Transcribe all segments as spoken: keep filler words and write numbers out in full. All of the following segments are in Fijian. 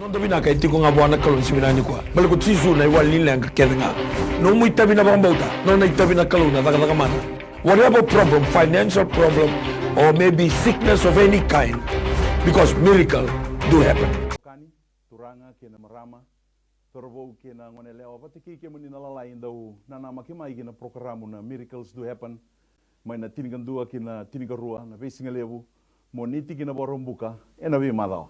Noda vinaka e tiko ga vua na Kalou ni siga vinaka nikua. Baleta ko Jisu na iwali ni leqa kece ga. Nomu itavi na vakabauta, nona itavi na Kalou na cakacaka mana. Whatever problem, financial problem, or maybe sickness of any kind, because miracle do happen. Kani, turaga kei na marama, cauravou kei na goneyalewa, vata kei kemuni na lalai, dau nanamaki mai ki na porokaramu na Miracles Do Happen, mai na tinikadua ki na tinikarua na veisigalevu, mo ni tiki na Vakaraubuka ena veimacawa.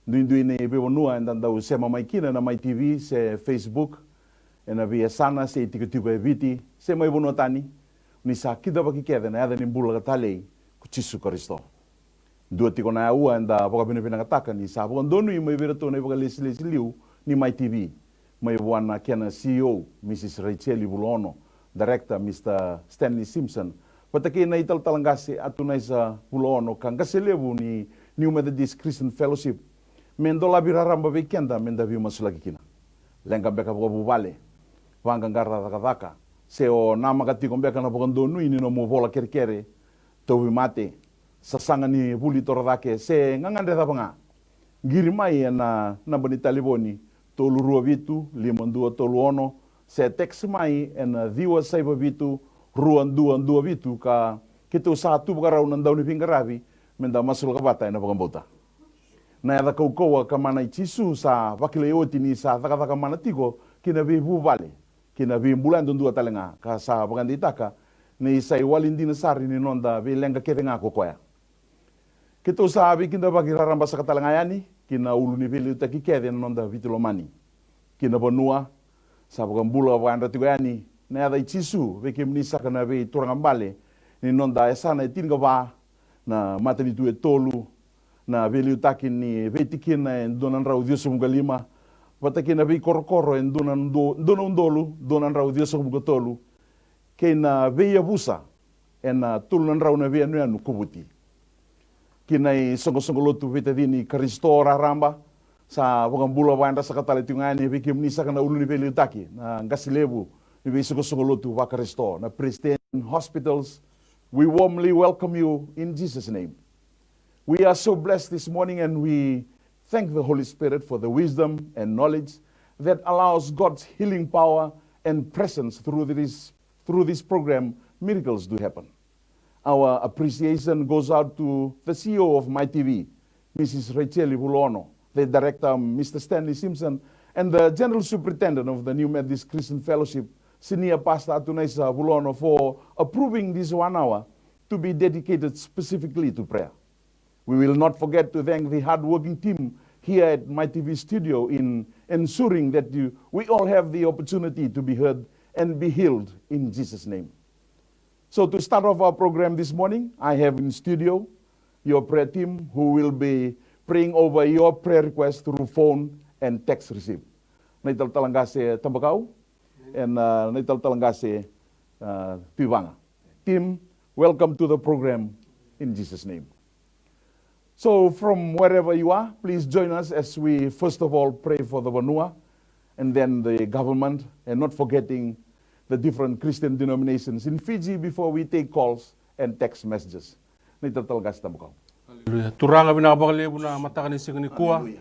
Duidui ni veivanua eda dau sema mai kina ena Mai T V se Facebook, ena veiyasana se itikotiko e Viti se mai vanua tani, ni sa kidavaki kece na yaca ni bula ka talei ko Jisu Karisito. Dua tiko na aua eda vakavinavinakataka ni sa vakadonui mai vei iratou na ivakalesilesi liu ni Mai T V, mai vua na kena C E O, Mrs Rachel Vulaono, Director, Mr Stanley Simpson, vata kei na italatala qase Atunaisa Vulaono ka qase levu ni New Methodist Christian Fellowship, me dolavi raraba vei keda me da veimasulaki kina. Leqa beka vakavuvale, vaqaqara cakacaka, se o namaka tiko beka na vakadonui ni nomu vola kerekere, tauvimate, sasaga ni vuli torocake se gagadre cava ga. Qiri mai ena naba ni talevoni tolu rua vitu lima dua tolu ono, se text mai ena ciwa saiva vitu rua dua dua vitu, ka keitou sa tu vakarau na dauniveiqaravi me da masulaka vata ena vakabauta. Na yaca kaukauwa ka mana i Jisu sa vakilai oti ni sa cakacaka mana tiko ki na veivuvale, ki na veibula yadudua tale ga, ka sa vakadeitaka ni sa iwali dina sara ni noda veileqa kece ga ko koya. Keitou sa veikidavaki raraba saka tale ga yani ki na ulu ni veiliutaki kece ena noda Viti lomani, ki na vanua. Sa vakabula vakayadra tiko yani na yaca i Jisu vei kemuni saka na veituraga bale ni noda yasana e tinikava, na matanitu e tolu, na veiliutaki ni veitikina e dua na drau ciwasagavulu ka lima, vata kei na veikorokoro e dua na do-, dua na udolu dua na drau ciwasagavulu ka tolu, kei na veiyavusa ena tolu na drau na veiyanuyanu kovuti. Ki na isoqosoqo lotu veitacini Karisito raraba, sa vakabula vakayadra saka tale tiko ga yani vei kemuni saka na ulu ni veiliutaki, na qase levu ni veisoqosoqo lotu vaKarisito, na Presbyterian Hospitals. We warmly welcome you in Jesus' name. We are so blessed this morning and we thank the Holy Spirit for the wisdom and knowledge that allows God's healing power and presence through this, through this program, Miracles Do Happen. Our appreciation goes out to the C E O of Mai T V, Mrs Rachel Vulaono, the director, Mr Stanley Simpson, and the General Superintendent of the New Methodist Christian Fellowship, Senior Pastor Atunaisa Vulaono, for approving this one hour to be dedicated specifically to prayer. We will not forget to thank the hard-working team here at Mai T V Studio in ensuring that you, we all have the opportunity to be heard and be healed in Jesus' name. So to start off our program this morning, I have in studio your prayer team who will be praying over your prayer request through phone and text receive. Na italatala qase Tabakau, and, uh, na italatala qase, uh, Tuivaga. Team, welcome to the program in Jesus' name. So from wherever you are, please join us as we first of all pray for the vanua and then the government, and not forgetting the different Christian denominations in Fiji before we take calls and text messages. Na italatala qase Tabakau. Aleluya. Turaga, vinaka vakalevu na mataka ni siga nikua. Aleluya.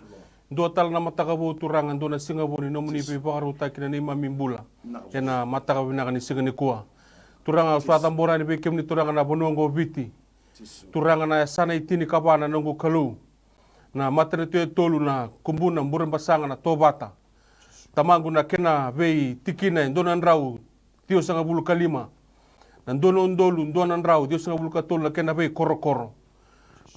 Dua tale na mataka vou, Turaga, dua na siga vou ni nomuni veivakarautaki na neimami bula ena mataka vinaka ni siga nikua. Turaga, au sa cabora yani vei kemuni, Turaga, na vanua oqo o Viti. Turaga, na yasana e tinikava, na noqu Kalou, na matanitu e tolu, na Kubuna, Burebasaga, na Tovata. Tamaqu, na kena veitikina e dua na drau ciwasagavulu ka lima, na dua na udolu dua na drau ciwasagavulu ka tolu na kena veikorokoro.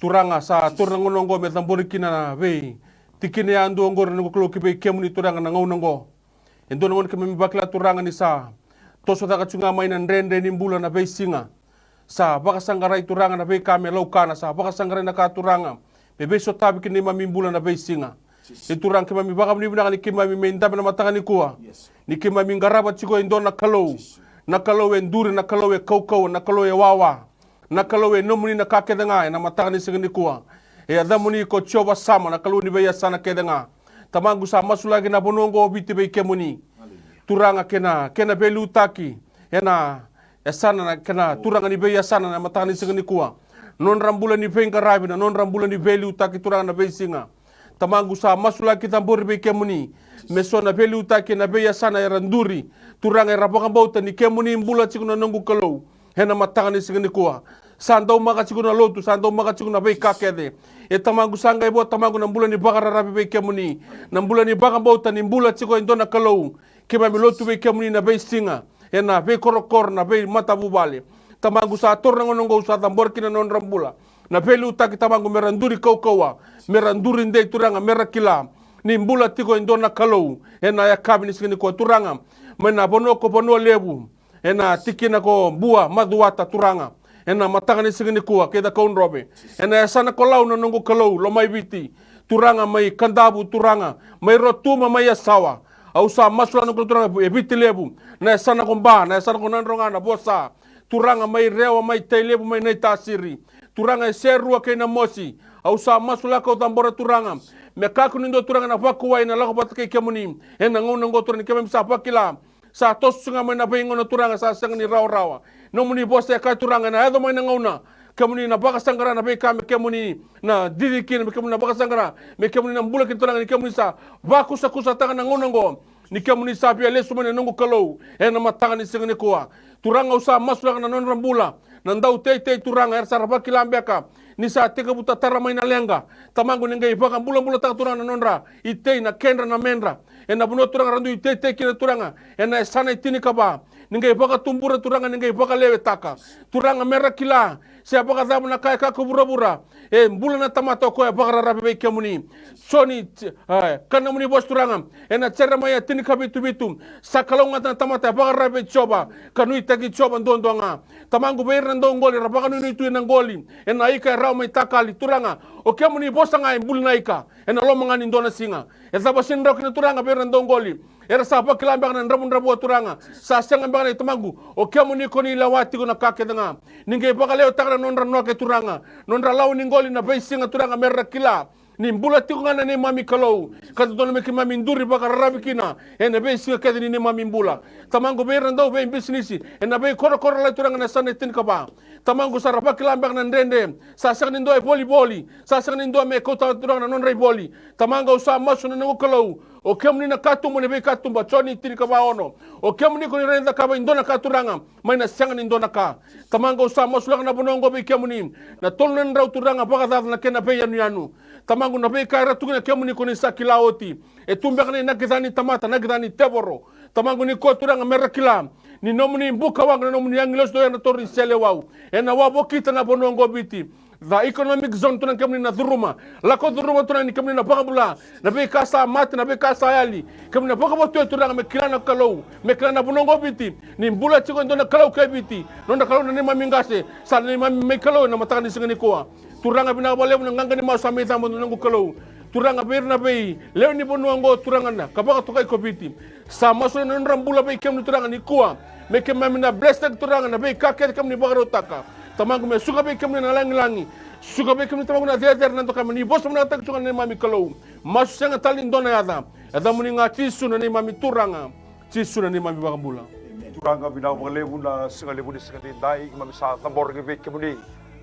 Turaga, sa taura na gauna oqo me cabori kina na veitikina yadua oqori, na noqu Kalou, ki vei kemuni, Turaga, na gauna oqo. E dua na gauna keimami vakila, Turaga, ni sa toso cake tu ga mai na dredre ni bula na veisiga. Sa vakasaqarai, Turaga, na veika me laukana, sa vakasaqarai na ka, Turaga, me veisotavi ki na neimami bula na veisiga. E Turaga, keimami vakavinavinaka ni keimami mai dabe na mataka nikua, ni keimami qarava tiko e dua na Kalou, na Kalou e duri, na Kalou e kaukauwa, na Kalou e wawa, na Kalou e nomuni na ka kece ga ena mataka ni siga nikua. E yacamuni ko Jiova Sama, na Kalou ni veiyasana kece ga. Tamaqu, sa masulaki na vanua oqo o Viti vei kemuni. Turaga, kena, kena veiliutaki ena yasana, na kena turaga ni veiyasana na mataka ni siga nikua. Nodra bula ni veiqaravi, na nodra bula ni veiliutaki, Turaga, na veisiga. Tamaqu, sa masulaki, cabori vei kemuni me so na veiliutaki ena veiyasana era duri. Turaga, era vakabauta ni kemuni bula tiko, na noqu Kalou, ena mataka ni siga nikua. Sa daumaka tiko na lotu, sa daumaka tiko na veika kece. E Tamaqu, sa qai vo, Tamaqu, na bula ni vakararavi vei kemuni, na bula ni vakabauta ni bula tiko e dua na Kalou. Keimami lotu vei kemuni na veisiga, ena veikorokoro, na veimatavuvale. Tamaqu, sa taura na gauna oqo, sa cabora kina na nodra bula na veiliutaki, Tamaqu, mera duri kaukauwa, mera duri dei, Turaga, mera kila ni bula tiko e dua na Kalou ena yakavi ni siga nikua, Turaga. Mai na vanua ko Vanua Levu, ena tikina ko Bua, Macuata, Turaga, ena mataka ni siga nikua, kei Cakaudrove, ena yasana ko Lau, na noqu Kalou, Lomaiviti, Turaga, mai Kadavu, Turaga, mai Rotuma, mai Yasawa. Au sa masulaka, noqu Kalou, Turaga, e Viti Levu, na yasana ko Ba, na yasana ko Nadroga, Navosa, Turaga, mai Rewa, mai Tailevu, mai Naitasiri, Turaga, e Serua kei Namosi. Au sa masulaka, au cabora, Turaga, me kakua ni dua, Turaga, na vakuwai ena lako vata kei kemuni ena gauna oqo, Turaga, ni keimami sa vakila sa toso ga mai na veigauna, Turaga, sa sega ni rawarawa. Nomuni vosa e kaya, Turaga, ena yaco mai na gauna, kemuni na vakasaqara na veika me kemuni na cici kina, me kemuni na vakasaqara, me kemuni na bula kina, Turaga, ni kemuni sa vakusakusataka na gauna oqo, ni kemuni sa via lesu mai, na noqu Kalou, ena mataka ni siga nikua. Turaga, au sa masulaka na nodra bula na dauteitei, Turaga, era sa ra vakila beka ni sa tekivu tatara mai na leqa. Tamaqu, ni qai vakabulabulataka, Turaga, na nodra itei, na kedra, na medra, ena vanua, Turaga, ra dui teitei kina, Turaga, ena yasana e tinikava. Ni qai vakatubura, Turaga, ni qai vakalewetaka, Turaga, mera kila se vakacava na ka e kakua vuravura. E bula na tamata o koya e vakararavi vei kemuni. Joni, e, ka nomuni vosa, Turaga, ena Jeremaia tinikavitu vitu: Sa kalougata na tamata e vakararavi vei Jiova, ka nuitaki Jiova duadua ga. Tamaqu, vei ira na dauqoli, era vakanuinui tu ena qoli, ena ika e rawa mai takali, Turaga, o kemuni vosa ga e buli na ika ena loma ga ni dua na siga. E cava sega ni rawa kina, Turaga, vei ira na dauqoli? Era sa vakila beka na dravudravua, Turaga. Sa sega beka na, Tamaqu, o kemuni ko ni lewa tiko na ka kece ga. Ni qai vakalewetaka na nodra noke, Turaga, nodra lawa ni qoli na veisiga, Turaga, mera kila ni bula tiko ga na neimami Kalou, ka dodonu me keimami duri vakararavi kina ena veisiga kece ni neimami bula. Tamaqu, vei ira na dauveibisinisi ena veikorokoro lalai, Turaga, na yasana e tinikava. Tamaqu, sa ra vakila beka na dredre, sa sega ni dua e volivoli, sa sega ni dua me kauta, Turaga, na nodra ivoli. Tamaqu, au sa masu, na noqu Kalou, o kemuni na katuba ni veikatuba, Joni tinikava ono. O kemuni ko ni rawa ni cakava e dua na ka, Turaga, mai na sega ni dua na ka. Tamaqu, au sa masulaka na vanua oqo vei kemuni, na tolu na drau, Turaga, vakacaca na kena veiyanuyanu. Tamaqu, na veika era tukuna, kemuni ko ni sa kila oti. E tu beka na inaki ca ni tamata, inaki ca ni tevoro. Tamaqu, nikua, Turaga, mera kila ni nomuni bukawaqa na nomuni agilosi dau yadra toro ni seleiwau, ena wavokita na vanua oqo o Viti. The economic zone, Turaga, kemuni na curuma. Lako curuma, Turaga, ni kemuni na vakabula na veika sa mate, na veika sa yali. Kemuni na vakavotuya, Turaga, me kila na Kalou, me kila na vanua oqo o Viti ni bula tiko e dua na Kalou kei Viti. Nodra Kalou na neimami qase, sa neimami mai Kalou ena mataka ni siga nikua. Turaga, vinaka vakalevu na qaqa ni masu sa mai cabo, na noqu Kalou. Turaga, vei ira na veilewe ni vanua oqo, Turaga, na ka vakatokai ko Viti. Sa masu na nodra bula vei kemuni, Turaga, nikua. Me keimami na blesstaki, Turaga, na veika kece kemuni vakarautaka. Tamaqu, me suka vei kemuni na lagilagi. Suka vei kemuni, Tamaqu, na cecere, na dokai, me ni vosa vinakataki tu ga, na neimami Kalou. Masu sega tale ni dua na yaca. Yacamuni ga, Jisu, na neimami Turaga. Jisu, na neimami iVakabula. Turaga, vinaka vakalevu na siga levu ni siga edaidai, keimami sa cabora ki vei kemuni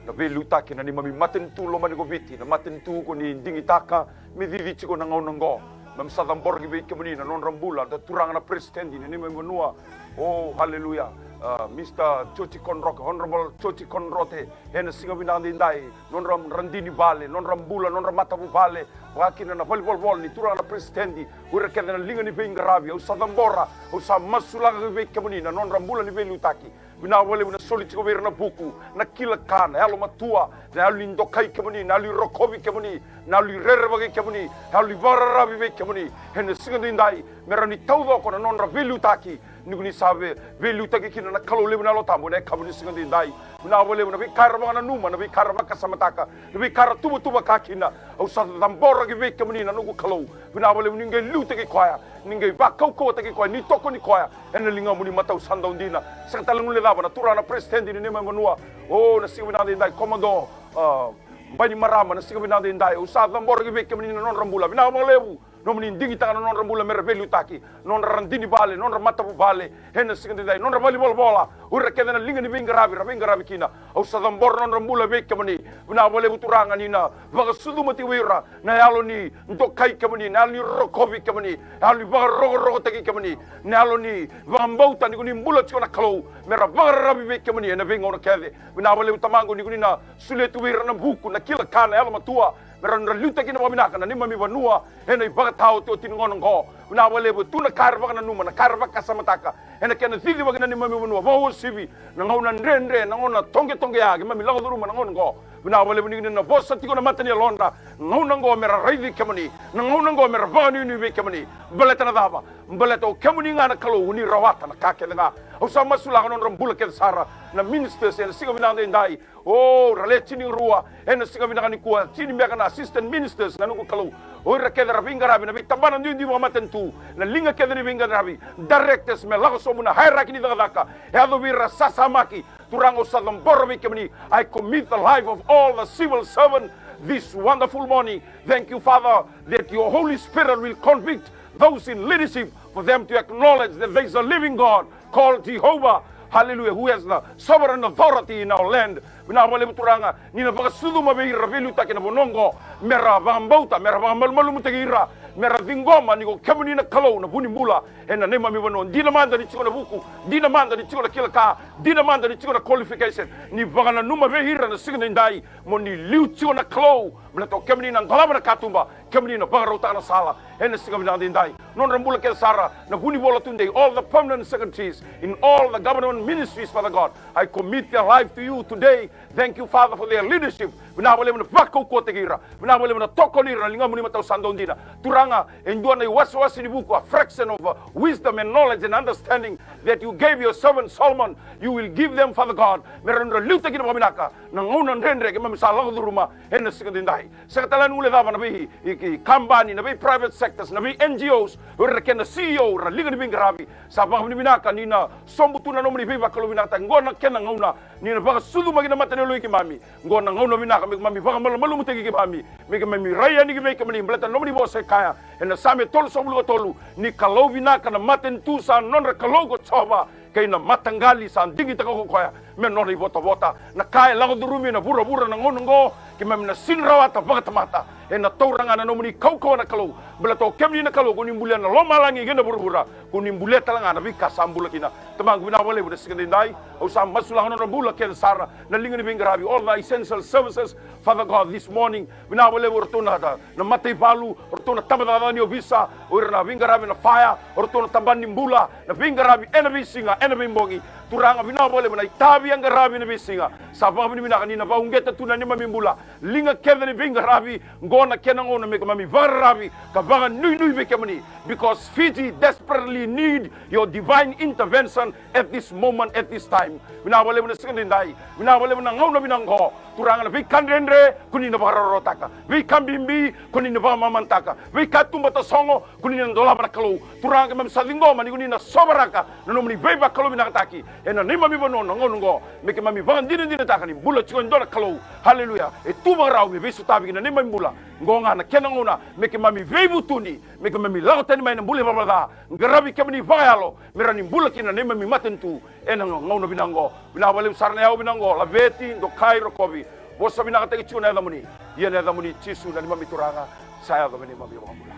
na veiliutaki, na neimami matanitu lomani ko Viti, na matanitu ko ni digitaka me cici tiko na gauna oqo. Keimami sa cabora ki vei kemuni na nodra bula na turaga na peresitedi ni neimami vanua. O, haleluya. A, Mr Joti Konrote, Honorable Joti Konrote, ena siga vinaka edaidai, nodra radini vale, nodra bula, nodra matavuvale, vakakina na valenivolavola ni turaga na peresitedi, o ira kece na liga ni veiqaravi. Au sa cabora, au sa masulaka ki vei kemuni na nodra bula ni veiliutaki. Vinaka vakalevu na soli tiko vei ira na vuku, na kila ka, na yalomatua, na yalo ni dokai kemuni, na yalo ni rokovi kemuni, na yalo ni rerevaki kemuni, na yalo ni vakararavi vei kemuni. Ena siga edaidai, me rawa ni taucoko na nodra veiliutaki, ni ko ni sa vei, veiliutaki kina na Kalou levu na Yalo Tabu ena yakavi ni siga edaidai. Vinaka vakalevu na veika era vakananuma, na veika era vakasamataka, na veika era tuvatuvaka kina. Au sa cabora ki vei kemuni na noqu Kalou. Vinaka vakalevu ni qai liutaki koya, ni qai vakaukauwataki koya, ni tokoni koya ena ligamuni, matau sa dau dina. Sega tale ni guilecava na turaga na peresitedi ni neimami vanua. O, na siga vinaka edaidai, Komado, a, Bainimarama, na siga vinaka edaidai, au sa cabora ki vei kemuni na nodra bula. Vinaka vakalevu. nomuni digitaka na nodra bula me ra veiliutaki, nodra radini vale, nodra matavuvale, ena siga edaidai, nodra valenivolavola, o ira kece na liga ni veiqaravi ra veiqaravi kina. Au sa cabora na nodra bula vei kemuni. Vinaka vakalevu Turaga ni na vakasucuma tiko vei ira na yalo ni dokai kemuni, na yalo ni rokovi kemuni, na yalo ni vakarokorokotaki kemuni, na yalo ni vakabauta ni ko ni bula tiko na Kalou, me ra vakararavi vei kemuni ena veigauna kece. Vinaka vakalevu Tamaqu ni ko ni na solia tu vei ira na vuku, na kila ka, na yalomatua, me ra nodra liutaki kina vakavinaka na neimami vanua ena ivakataotioti ni gauna oqo. Vinaka vakalevu, e tu na ka era vakananuma, na ka era vakasamataka ena kena cicivaki na neimami vanua, vakauasivi na gauna dredre, na gauna toqetoqeya keimami lako curuma na gauna oqo. Vinaka vakalevu ni ko ni na vosa tiko na mata ni yalodra na gauna oqo, me ra raici kemuni na gauna oqo, me ra vakanuinui vei kemuni. Baleta na cava? Baleta o kemuni ga na Kalou, o ni rawata na ka kece ga. Au sa masulaka na nodra bula kece sara na ministers ena siga vinaka edaidai. O, ra le tinikarua ena siga vinaka nikua, tini beka na assistant ministers, na noqu Kalou. O ira kece ra veiqaravi na veitabana duidui vakamatanitu, na liga kece ni veiqaravi, directors, me lako sobu na hierarchy ni cakacaka, e yaco vei ira ra sasamaki. Turaga, au sa cabora vei kemuni. I commit the life of all the civil servant this wonderful morning. Thank you, Father, that your Holy Spirit will convict those in leadership for them to acknowledge that there is a living God called Jehovah, hallelujah, who has the sovereign authority in our land. Vinaka vakalevu Turaga ni na vakasucuma vei ira ra veiliutaki ena vanua oqo, me ra vakabauta, me ra vakamalumalumutaki ira, me ra ciqoma ni ko kemuni na Kalou na vu ni bula ena neimami vanua. Dina mada ni tiko na vuku, dina mada ni tiko na kila ka, dina mada ni tiko na qualification. Ni vakananuma vei ira na siga edaidai, mo ni liu tiko na Kalou, baleta o kemuni na dolava na katuba, kemuni na vakarautaka na sala. Ena siga vinaka edaidai, nodra bula kece sara na vunivola tudei, all the permanent secretaries in all the government ministries, Father God, I commit their life to you today. Thank you, Father, for their leadership. Vinaka vakalevu na vakaukauwataki ira. Vinaka vakalevu na tokoni ira na ligamuni matau sa dau dina. Turaga, e dua na iwasewase ni vuku, a fraction of, uh, wisdom and knowledge and understanding that you gave your servant Solomon, you will give them, Father God. Me ra nodra liutaki kina vakavinaka na gauna dredre keimami sa lako curuma ena siga edaidai. Sega tale ni guilecava na vei i, i kabani, na vei private sectors, na vei N G Os, o ira na kena C E O, ra liga ni veiqaravi. Sa vakavinavinaka ni na sobu tu na nomuni veivakalouvinakataki. Qo na kena gauna ni na vakasucumaki na mata ni yaloi keimami. Qo na gauna vinaka me keimami vakamalumalumutaki keimami, me keimami rai yani ki vei kemuni, baleta na nomuni vosa e kaya ena Same tolusagavulu ka tolu, ni Kalou vinaka na matanitu sa nodra Kalou ko Jiova, kei na mataqali sa digitaka ko koya me nona ivotavota. Na ka e lako curumi ena vuravura na gauna oqo, keimami na sega ni rawata vakatamata. Ena taura ga na nomuni kaukauwa na Kalou, baleta o kemuni na Kalou ko ni bulia na lomalagi kei na vuravura, ko ni bulia tale ga na veika sa bula kina. Tamaqu, vinaka vakalevu na siga edaidai, au sa masulaka na nodra bula kece sara na liga ni veiqaravi, all the essential services, Father God, this morning. Vinaka vakalevu o ratou na, na mataivalu, o ratou na tabacakacaka ni ovisa, o ira na veiqaravi na fire, o ratou na tabana ni bula, na veiqaravi ena veisiga, ena veibogi. Turaga, vinaka vakalevu na itavi e qaravi ena veisiga. Sa vakavinavinaka ni na vakauqeta tu na neimami bula. Liga kece ni veiqaravi, qo na kena gauna me keimami vakararavi ka vakanuinui vei kemuni, because Fiji desperately need your divine intervention at this moment, at this time. Vinaka vakalevu na siga edaidai, vinaka vakalevu na gauna vinaka oqo. Turaga, na veika dredre ko ni na vakarawarawataka, veika bibi ko ni na vakamamadataka, veika tuba tasogo ko ni na dolava na Kalou. Turaga, keimami sa ciqoma ni ko ni na sovaraka na nomuni veivakalouvinakataki ena neimami vanua na gauna oqo, me keimami vakadinadinataka ni bula tiko e dua na Kalou. Haleluya. E tu vakarau me veisotavi ki na neimami bula. Qo ga na kena gauna me keimami veivutuni, me keimami lako tani mai na bula ivalavala ca, qaravi kemuni vakayalo, me rawa ni bula kina na neimami matanitu ena gauna vinaka oqo. Vinaka vakalevu sara na yawa vinaka oqo, laveti, dokai, rokovi, vosa vinakataki tiko na yacamuni. Ia na yacamuni Jisu na neimami Turaga, sa yaco me neimami iVakabula.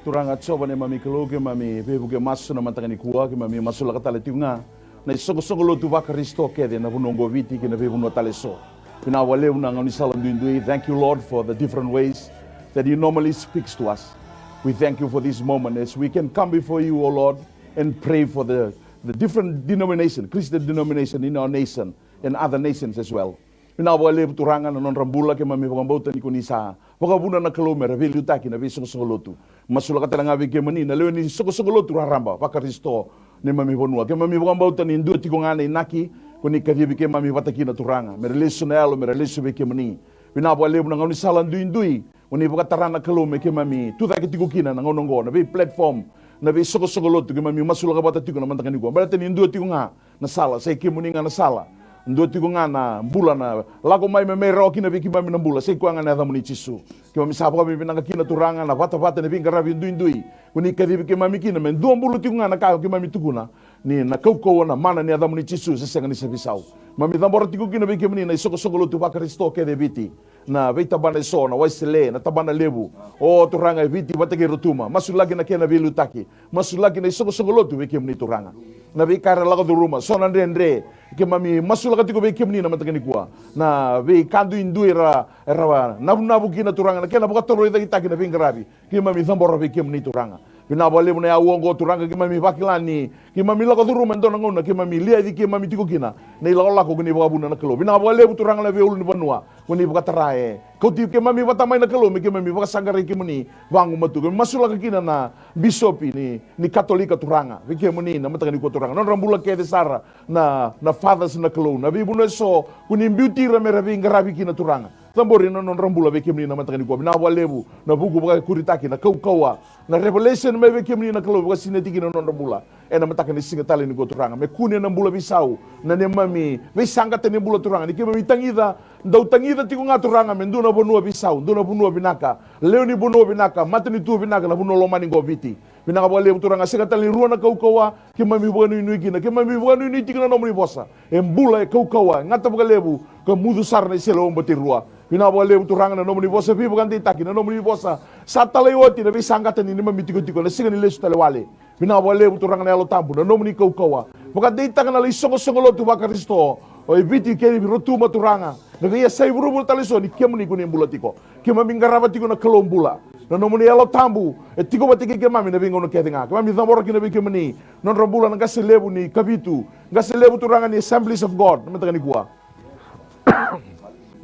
Turaga Jiova na neimami Kalou, keimami veivuke masu na mataka nikua, keimami masulaka tale tiko ga na isoqosoqo lotu vaKarisito kece na vanua oqo o Viti kei na veivanua tale eso. Vinaka vakalevu na gaunisala duidui. Thank you, Lord, for the different ways that you normally speaks to us. We thank you for this moment as we can come before you, O Lord, and pray for the, the different denomination, Christian denomination in our nation and other nations as well. Vinaka vakalevu Turaga na nodra bula, keimami vakabauta ni ko ni sa vakavuna na Kalou me ra veiliutaki na veisoqosoqo lotu. Masulaka tale ga vei kemuni na lewe ni soqosoqo lotu raraba vaKarisito neimami vanua. Keimami vakabauta ni dua tiko ga na inaki ko ni kacivi keimami vata kina Turaga, me ra lesu na yalo, me ra lesu vei kemuni. Vinaka vakalevu na gaunisala duidui ko ni vakatara na Kalou me keimami tucake tiko kina na gauna oqo, na vei platform, na veisoqosoqo lotu keimami masulaka vata tiko na mataka nikua. Baleta ni dua tiko ga na sala, sa i kemuni ga na sala. Dua tiko ga na bula na lako mai me mai rawa kina vei keimami na bula, sa i koya ga na yacamuni Jisu. Keimami sa vakavinavinaka kina Turaga na vatavata ni veiqaravi duidui ko ni kacivi keimami kina, me dua bulu tiko ga na ka keimami tukuna ni na kaukauwa, na mana ni yacamuni Jisu se sega ni sa veisau. Keimami cabora tiko kina vei kemuni na isoqosoqo lotu vaKarisito kece e Viti, na veitabana eso, na Wesele, na tabana levu, o Turaga, e Viti vata kei Rotuma. Masulaki na kena veiliutaki, masulaki na isoqosoqo lotu vei kemuni Turaga. Na veika era lako curuma, so na dredre, keimami masulaka tiko vei kemuni na mataka nikua. Na veika duidui era, era navunavu kina Turaga, na kena vakatoroicakitaki na veiqaravi, keimami cabora vei kemuni Turaga. Vinaka vakalevu na auwa oqo Turaga, keimami vakila ni keimami lako curuma e dua na gauna keimami liaci keimami tiko kina na ilakolako ko ni vakavuna na Kalou. Vinaka vakalevu Turaga na veiulunivanua ko ni vakatara, e kauti keimami vata mai na Kalou me keimami vakasaqarai kemuni vagumatua. Keimami masulaka kina na bisopi ni, ni Katolika Turaga, vei kemuni na mataka nikua Turaga, nodra bula kece sara, na, na fathers na Kalou, na veivanua eso ko ni biuti ira me ra veiqaravi kina Turaga. Cabori na nodra bula vei kemuni na mataka nikua. Vinaka vakalevu na vuku vakaikuritaki, na kaukauwa, na revelation mai vei kemuni na Kalou, vakasinaiti kina na nodra bula ena mataka ni siga tale nikua Turaga, me kune na bula veisau, na neimami veisaqata ni bula Turaga, ni keimami tagica, dau tagica tiko ga Turaga me dua na vanua veisau, dua na vanua vinaka, lewe ni vanua vinaka, matanitu vinaka, na vanua lomani qo Viti. Vinaka vakalevu Turaga, sega tale ni rua na kaukauwa keimami vakanuinui kina, keimami vakanuinui tiko na nomuni vosa. E bula, e kaukauwa, e gata vakalevu, ka mucu sara na iseleiwau batirua. Vinaka vakalevu Turaga na nomuni vosa veivakadeitaki, na nomuni vosa sa talai oti na veisaqata ni neimami tikotiko, na sega ni lesu tale wale. Vinaka vakalevu Turaga na Yalo Tabu, na nomuni kaukauwa. Vakadeitaka na lai soqosoqo lotu vaKarisito e Viti kei Rotuma Turaga, na veiyasai vuravura tale eso ni kemuni ko ni bula tiko. Keimami qarava tiko na Kalou bula, na nomuni Yalo Tabu e tiko vata kei keimami na veigauna kece ga. Keimami cabora kina vei kemuni nodra bula na qase levu ni Kavitu, qase levu Turaga ni Assemblies of God na mataka nikua.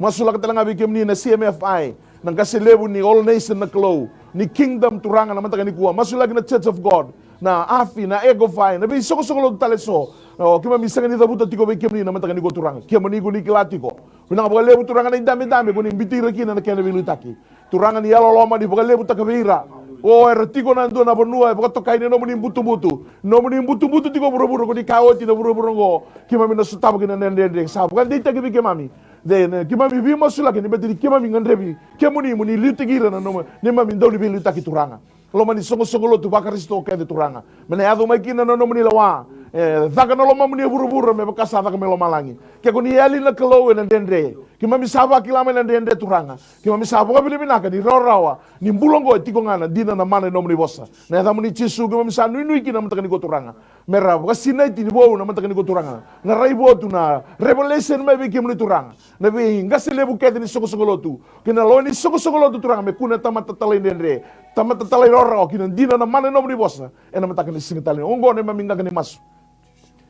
Masulaka tale ga vei kemuni na C M F I, na qase levu ni All Nation na Kalou, ni Kingdom Turaga na mataka nikua. Masulaki na Church of God, na AFI, na EGOFI, na veisoqosoqo lotu tale eso. O, keimami sega ni cavuta tiko vei kemuni na mataka nikua Turaga, kemuni ko ni kila tiko. Vinaka vakalevu Turaga na idabedabe ko ni biuti ira kina na kena veiliutaki. Turaga ni yalololoma ni vakalevutaka vei ira. O, era tiko na dua na vanua e vakatokai ni nomuni butubutu. Nomuni butubutu tiko vuravura ko ni ka oti na vuravura oqo. Keimami na sotava kina na dredre sa vakadeitaki vei keimami. De, ne, keimami veimasulaki ni bete ni keimami gadrevi kemuni mo ni liutaki ira na noma, neimami dau ni veiliutaki Turaga. Loma ni soqosoqo lotu vaKarisito kece Turaga, me na yaco mai kina na nomuni lewa. E caka na lomamuni e vuravura me vaka sa caka mai lomalagi. Ke ko ni yali na Kalou ena dredre, keimami sa vakila mai na dredre Turaga. Keimami sa vakavinavinaka ni rawarawa ni bula oqo e tiko ga na dina na mana ni nomuni vosa. Na yacamuni Jisu keimami sa nuinui kina na mataka nikua Turaga. Me ra vakasinaiti ni vou na mataka nikua Turaga, na raivotu, na revelation mai vei kemuni Turaga, na veiqase levu kece ni soqosoqo lotu kei na lewe ni soqosoqo lotu Turaga, me kune na tamata talai dredre, tamata talai rawarawa ki na dina na mana ni nomuni vosa ena mataka ni siga tale oqo. Na neimami qaqa ni masu.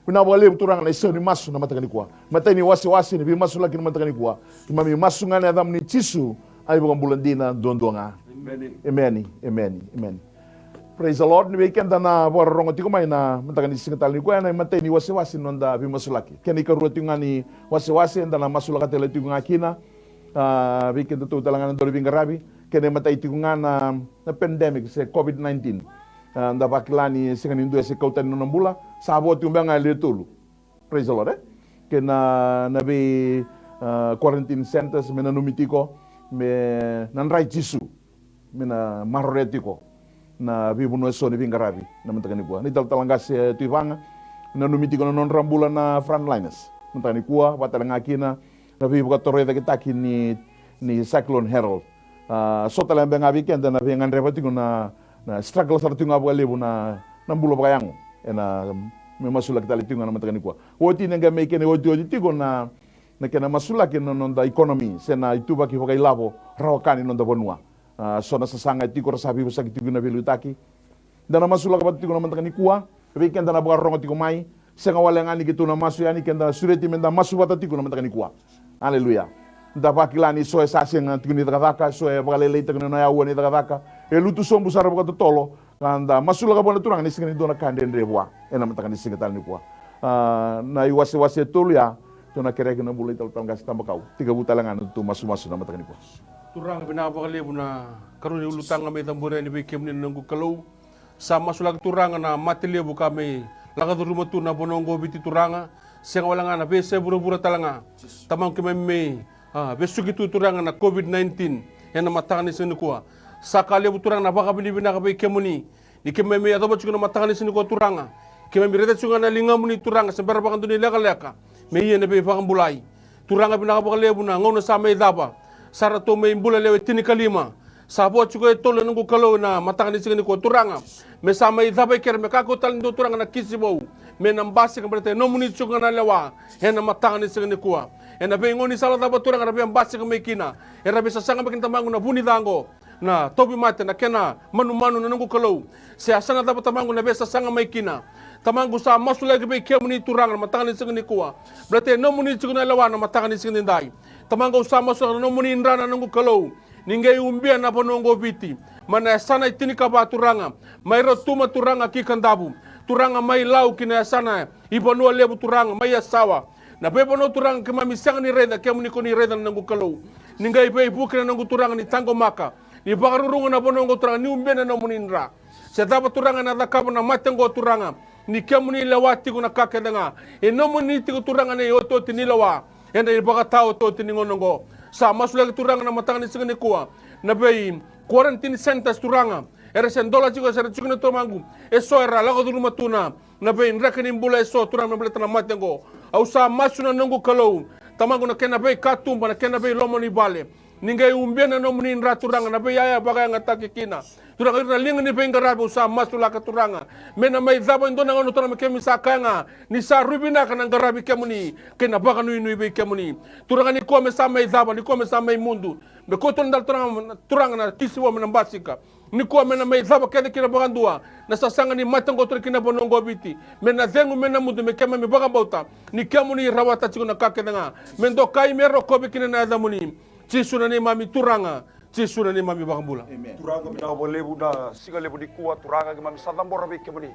Vinaka vakalevu Turaga na isau ni masu na mataka nikua. Matai ni wasewase ni veimasulaki na mataka nikua, keimami masu ga ena yacamuni Jisu, a iVakabula dina duadua ga. Emeni. Emeni, emeni, emeni. Praise the Lord. Ni vei keda na vakarorogo tiko mai na mataka ni siga tale nikua, ena imatai ni wasewase ni noda veimasulaki, kena ikarua tiko ga ni wasewase eda na masulaka tale tiko ga kina. A, vei kedatou tale ga na dau ni veiqaravi, kena imatai tiko ga na, na pandemic se COVID nineteen. A, da vakila ni sega ni dua e se kau tani na nona bula, sa vo tiko beka ga e lewe tolu. Praise the Lord, e? Kei na, na vei, a, quarantine centers me nanumi tiko me na drai Jisu, me na maroroya tiko na veivanua eso ni veiqaravi na mataka nikua. Na italatala qase, e, Tui Vaga, nanumi tiko na nodra bula na frontliners na mataka nikua, vata tale ga kina na veivakatoroicakitaki ni, ni Cyclone Harold. A, so tale beka ga vei keda na veigadreva tiko na, na struggle sara tiko ga vakalevu na, na bula vakayago. Ena, me masulaki tale tiko ga na mataka nikua. Oti ni qai mai kena iotioti tiko na, na kena masulaki na noda economy se na ituvaki vakailavo rawa ka ni noda vanua. A, so na sasaga e tiko ra sa veivosaki tiko na veiliutaki. Da na masulaka vata tiko na mataka nikua, vei keda na vakarorogo tiko mai. Sega wale ga ni keitou na masu yani, keda sureti me da masu vata tiko na mataka nikua. Aleluya. Da vakila ni so e sa sega tiko ni cakacaka, so e vakalailaitaka na nona aua ni cakacaka, e lutu sobu sara vakatotolo. Ka da masulaka vua na Turaga ni sega ni dua na ka dredre vua ena mataka ni siga tale nikua. A, na iwasewase e tolu ya, tou na kereki na bula italatala qase Tabakau. Tekivu tale ga na tou masumasu na mataka nikua. Turaga, vinaka vakalevu na karua ni ulutaga mai cabori yani vei kemuni na noqu Kalou. Sa masulaki Turaga na mate levu ka mai lako curuma tu na vanua oqo Viti Turaga. Sega wale ga na veiyasai vuravura tale ga. Tamaqu, keimami mai, a, vesuki tu Turaga na COVID nineteen ena mataka ni siga nikua. Sa ka levu Turaga na vakavinavinaka vei kemuni ni keimami mai yacova tiko na mataka ni siga nikua Turaga. Keimami raica tiko ga na ligamuni Turaga se bera vakadua ni lekaleka me ia na veivakabulai. Turaga, vinaka vakalevu na gauna sa mai cava. Sa ratou mai bula lewe tinikalima. Sa vo tiko e tolu na noqu Kalou ena mataka ni siga nikua Turaga. Me sa mai cava e keri me kakua tale ni dua Turaga na kisi vou me na basika baleta e nomuni tiko ga na lewa ena mataka ni siga nikua. Ena veigaunisala cava Turaga era via basika mai kina, era via sasaga mai kina Tamaqu na vu ni ca oqo, na tauvimate, na kena manumanu na noqu Kalou. Se yasana cava Tamaqu na via sasaga mai kina. Tamaqu sa masulaki vei kemuni Turaga na mataka ni siga nikua. Baleta e nomuni tiko na lewa na mataka ni siga nidai. Tamaqu au sa masulaka na nomuni dra na noqu Kalou. Ni qai ubia na vanua oqo Viti. Mai na yasana e tinikava Turaga. Mai Rotuma Turaga ki Kadavu. Turaga mai Lau ki na yasana i Vanua Levu Turaga mai Yasawa. Na veivanua Turaga keimami sega ni raica, kemuni ko ni raica na noqu Kalou. Ni qai veivuke na noqu Turaga ni taqomaka. Ni vakaruruga na vanua oqo Turaga ni ubia na nomuni dra. Se cava Turaga ena cakava na mate oqo Turaga. Ni kemuni lewa tiko na ka kece ga. E nomuni tiko Turaga na iotioti ni lewa. Ena ivakataotioti ni gauna oqo. Sa masulaki Turaga na mataka ni siga nikua. Na vei quarantine centers Turaga. Era se dola tiko, se ra tiko na Tamaqu. Eso era lako curuma tu na na veidreke ni bula eso Turaga me baleta na mate oqo. Au sa masu na noqu Kalou. Tamaqu na kena veikatuba, na kena veiloma ni vale. Ni qai ubia na nomuni dra Turaga na veiyaya vakayagataki kina. Turaga ira na liga ni veiqaravi au sa masulaka Turaga. Me na mai cava e dua na gauna Turaga me keimami sa kaya ga. Ni sa rui vinaka na qaravi kemuni. Kei na vakanuinui vei kemuni. Turaga nikua me sa mai cava, nikua me sa mai mudu. Me kauta na dala Turaga, Turaga na kisi vou me na basika. Nikua me na mai cava kece kina vakadua na sasaga ni mate oqo Turaga ki na vanua oqo Viti. Me na cegu me na mudu me keimami vakabauta ni kemuni rawata tiko na ka kece ga. Me dokai me rokovi kina na yacamuni. Jisu na neimami Turaga. Jisu na neimami vakabula. Amen. Turaga vinaka vakalevu na siga levu nikua Turaga keimami sa cabora vei kemuni.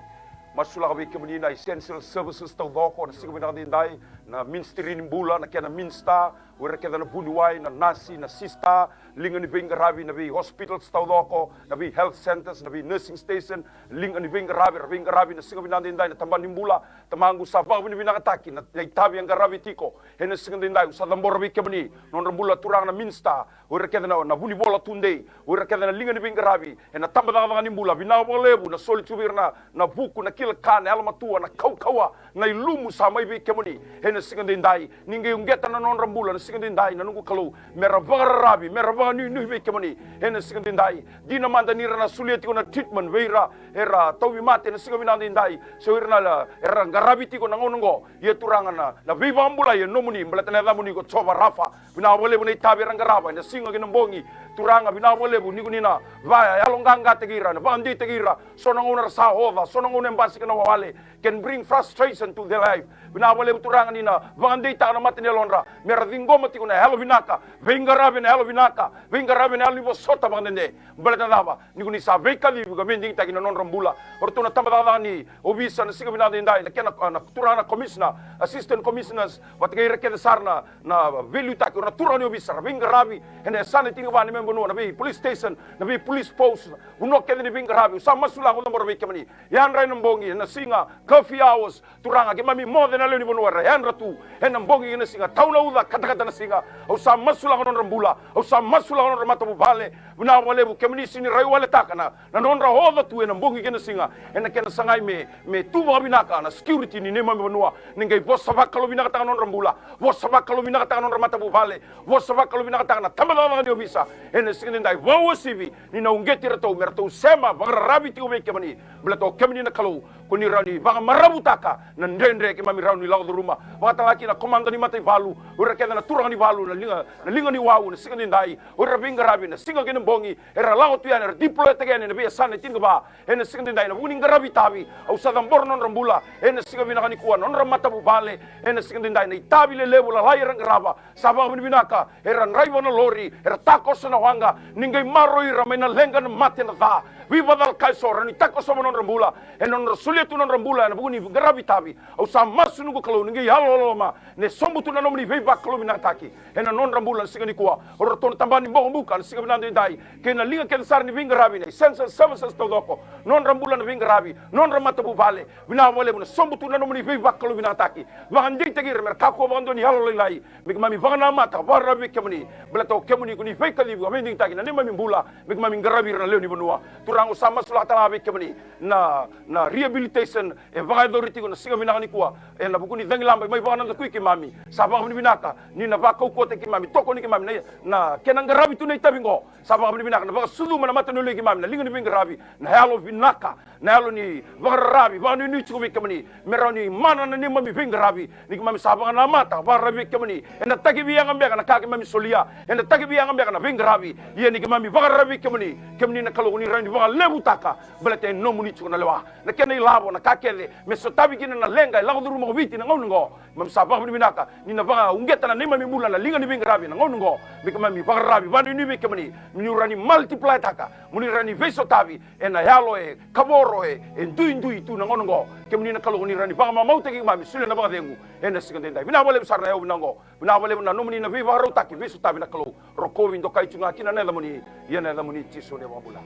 Masulaka vei kemuni na essential services taucoko na siga vinaka edaidai na ministry ni bula na kena minister. O ira kece na vuniwai, na nasi, na sista, liga ni veiqaravi na vei hospitals taucoko, na vei health centers, na vei nursing station, liga ni veiqaravi, ra veiqaravi na siga vinaka edaidai na tabana ni bula. Tamaqu sa vakavinavinakataki na, na itavi e qaravi tiko ena siga edaidai, au sa cabora vei kemuni, nodra bula Turaga na minista, o ira kece na, na vunivola tudei, o ira kece na liga ni veiqaravi ena tabacakacaka ni bula, vinaka vakalevu na soli tu vei ira na, na vuku, na kila ka, na yalomatua, na kaukauwa, na ilumu sa mai vei kemuni. Ena siga edaidai, ni qai uqeta na nodra bula na siga edaidai, na noqu Kalou, me ra vakararavi, me ra vakanuinui vei kemuni. Ena siga edaidai, dina mada ni ra na solia tiko na treatment vei ira era tauvimate na siga vinaka edaidai, se o ira na, era qaravi tiko na gauna oqo. Ia Turaga na, na veivakabulai e nomuni, baleta na yacamuni ko Jiova Rafa. Vinaka vakalevu na itavi era qarava ena siga kei na bogi. Turaga, vinaka vakalevu ni ko ni na vakayaloqaqataki ira, na vakadeitaki ira. So na gauna era sa oca, so na gauna e basika na wawale, can bring frustration to their life. Vinaka vakalevu Turaga ni na vakadeitaka na mata ni yalodra me ra ciqoma tiko na yalo vinaka, veiqaravi ena yalo vinaka, veiqaravi ena yalo ni vosota vakadede. Baleta na cava? Ni ko ni sa veikacivi ka veidigitaki na nodra bula. O ratou na tabacakacaka ni ovisa na siga vinaka edaidai, na kena, na Turaga na commissioner, assistant commissioners, vata kei ira kece sara na, na veiliutaki, o ira na turaga ni ovisa ra veiqaravi ena yasana e tinikava ni vanua, na vei police station, na vei police post, vanua kece ni veiqaravi. Au sa masulaka, au cabora vei kemuni. Yadra ena bogi, ena siga, curfew hours, Turaga, keimami moce na lewe ni vanua era yadra tu ena bogi kei na siga, tau na uca, katakata na siga. Au sa masulaka nodra bula, au sa masulaka nodra matavuvale. Vinaka vakalevu, kemuni sega ni raiwaletaka na, na nodra oca tu ena bogi kei na siga, ena kena sagai me, me tu vakavinaka na security ni neimami vanua. Ni qai vosa vakalovinakataka nodra bula, vosa vakalovinakataka nodra matavuvale, vosa vakalovinakataka na tabacakacaka ni ovisa. Ena siga edaidai, vakauasivi ni na uqeti iratou me ratou sema vakararavi tiko vei kemuni. Baleta o kemuni na Kalou, ko ni rawa ni vakamaravutaka na dredre keimami rawa ni lako curuma. Vakatalega kina na komada ni mataivalu, o ira kece na turaga ni valu, na liga, na liga ni wau, na siga edaidai, o ira veiqaravi na siga kei na bogi, era lako tu yani, era deploytaki yani ena veiyasana e tinikava. Ena siga edaidai, ena vuku ni qaravi tavi, au sa cabora nodra bula. Ena siga vinaka nikua, nodra matavuvale. Ena siga edaidai, na itavi lelevu lalai era qarava. Sa vakavinavinaka, era draiva na lori, era takoso na waqa, ni qai maroroi ira mai na leqa, na mate, na ca. veivakacalaka eso, rawa ni takosova na nodra bula, ena nodra solia tu na nodra bula ena vuku ni qaravi tavi. Au sa masu noqu Kalou ni qai yalololoma, ni sobu tu na nomuni veivakalouvinakataki ena nodra bula na siga nikua. O ratou na tabana ni bokobuka na siga vinaka edaidai, kei na liga kece sara ni veiqaravi, na essential services taucoko, nodra bula na veiqaravi, nodra matavuvale. Vinaka vakalevu na sobu tu na nomuni veivakalouvinakataki, vakadeitaki ira me ra kakua vakadua ni yalolailai. Me keimami vakanamata, vakararavi vei kemuni, baleta o kemuni ko ni veikacivi ka veidigitaki na neimami bula, me keimami qaravi ira na lewe ni vanua. Turaga, au sa masulaka tale ga vei kemuni na, na rehabilitation e vakayacori tiko na siga vinaka nikua ena vuku ni cagilaba mai vakanadakui keimami. Sa vakavinavinaka ni na vakaukauwataki keimami, tokoni keimami na, na kena qaravi tu na itavi oqo. Sa vakavinavinaka na vakasucuma na matanilailai keimami na liga ni veiqaravi, na yalo vinaka, na yalo ni vakararavi, vakanuinui tiko vei kemuni, me rawa ni mana na neimami veiqaravi. Ni keimami sa vakanamata, vakararavi vei kemuni, ena takivi yaga beka na ka keimami solia, ena takivi yaga beka na veiqaravi. Ia ni keimami vakararavi vei kemuni, kemuni na Kalou, ni rawa ni vakalevutaka, baleta e nomuni tiko na lewa, na kena ilavo, na ka kece me sotavi kina na leqa e lako curuma ko Viti na gauna oqo. Keimami sa vakavinavinaka ni na vakauqeta na neimami bula na liga ni veiqaravi na gauna oqo, me keimami vakararavi, vakanuinui vei kemuni, mo ni rawa ni multiplytaka, mo ni rawa ni veisotavi ena yalo e kavoro, e, e duidui tu na gauna oqo. Kemuni na Kalou, ni rawa ni vakamamautaki keimami, solia na vakacegu ena siga edaidai. Vinaka vakalevu sara na yau vinaka oqo. Vinaka vakalevu na nomuni na veivakarautaki, veisotavi na Kalou. Rokovi, dokai tu ga kina na yacamuni, ia na yacamuni Jisu na iVakabula.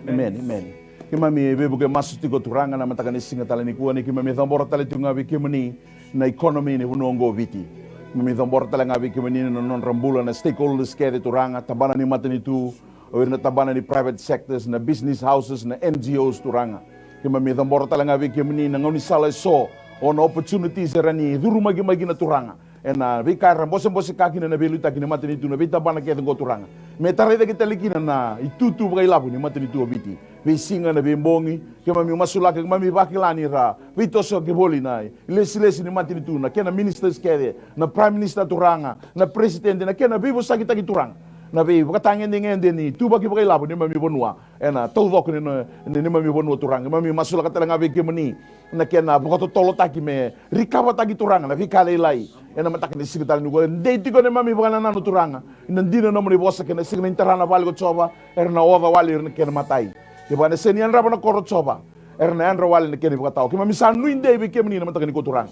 Emeni, emeni. Keimami veivuke masu tiko, Turaga, na mataka ni siga tale nikua, ni keimami cabora tale tiko ga vei kemuni na economy ni vanua oqo o Viti. Keimami cabora tale ga vei kemuni na nodra bula na stakeholders kece, Turaga, tabana ni matanitu, o ira na tabana ni private sectors, na business houses, na N G Os, Turaga. Keimami cabora tale ga vei kemuni na gaunisala eso, o na opportunities era ni curumaki mai kina, Turaga, ena veika era bosebose ka kina na veiliutaki ni matanitu, na veitabana kece oqo, Turaga, me tarai cake tale kina na itutu vakailavo ni matanitu o Viti. Veisiga, na veibogi, keimami masulaka, keimami vakila ni ra veitosoyaki voli na ilesilesi ni matanitu, na kena ministers kece, na Prime Minister, Turaga, na President, na kena veivosakitaki, Turaga, na veivakatagedegede ni ituvaki vakailavo ni neimami vanua, ena taucoko ni, ni, ni neimami vanua, Turaga. Keimami masulaka tale ga vei kemuni na kena vakatotolotaki me rikavataki, Turaga, na veika lailai. Ena mataka ni siga tale nikua, e dei tiko na neimami vakanananu, Turaga, na dina na nomuni vosa, kei na siga ni tara na vale ko Jiova, era na oca wale ira na kena matai. Kevaka ena sega ni yadrava na koro, Jiova, era na yadra wale na kena ivakatawa. Keimami sa nuidei vei kemuni na mataka nikua, Turaga.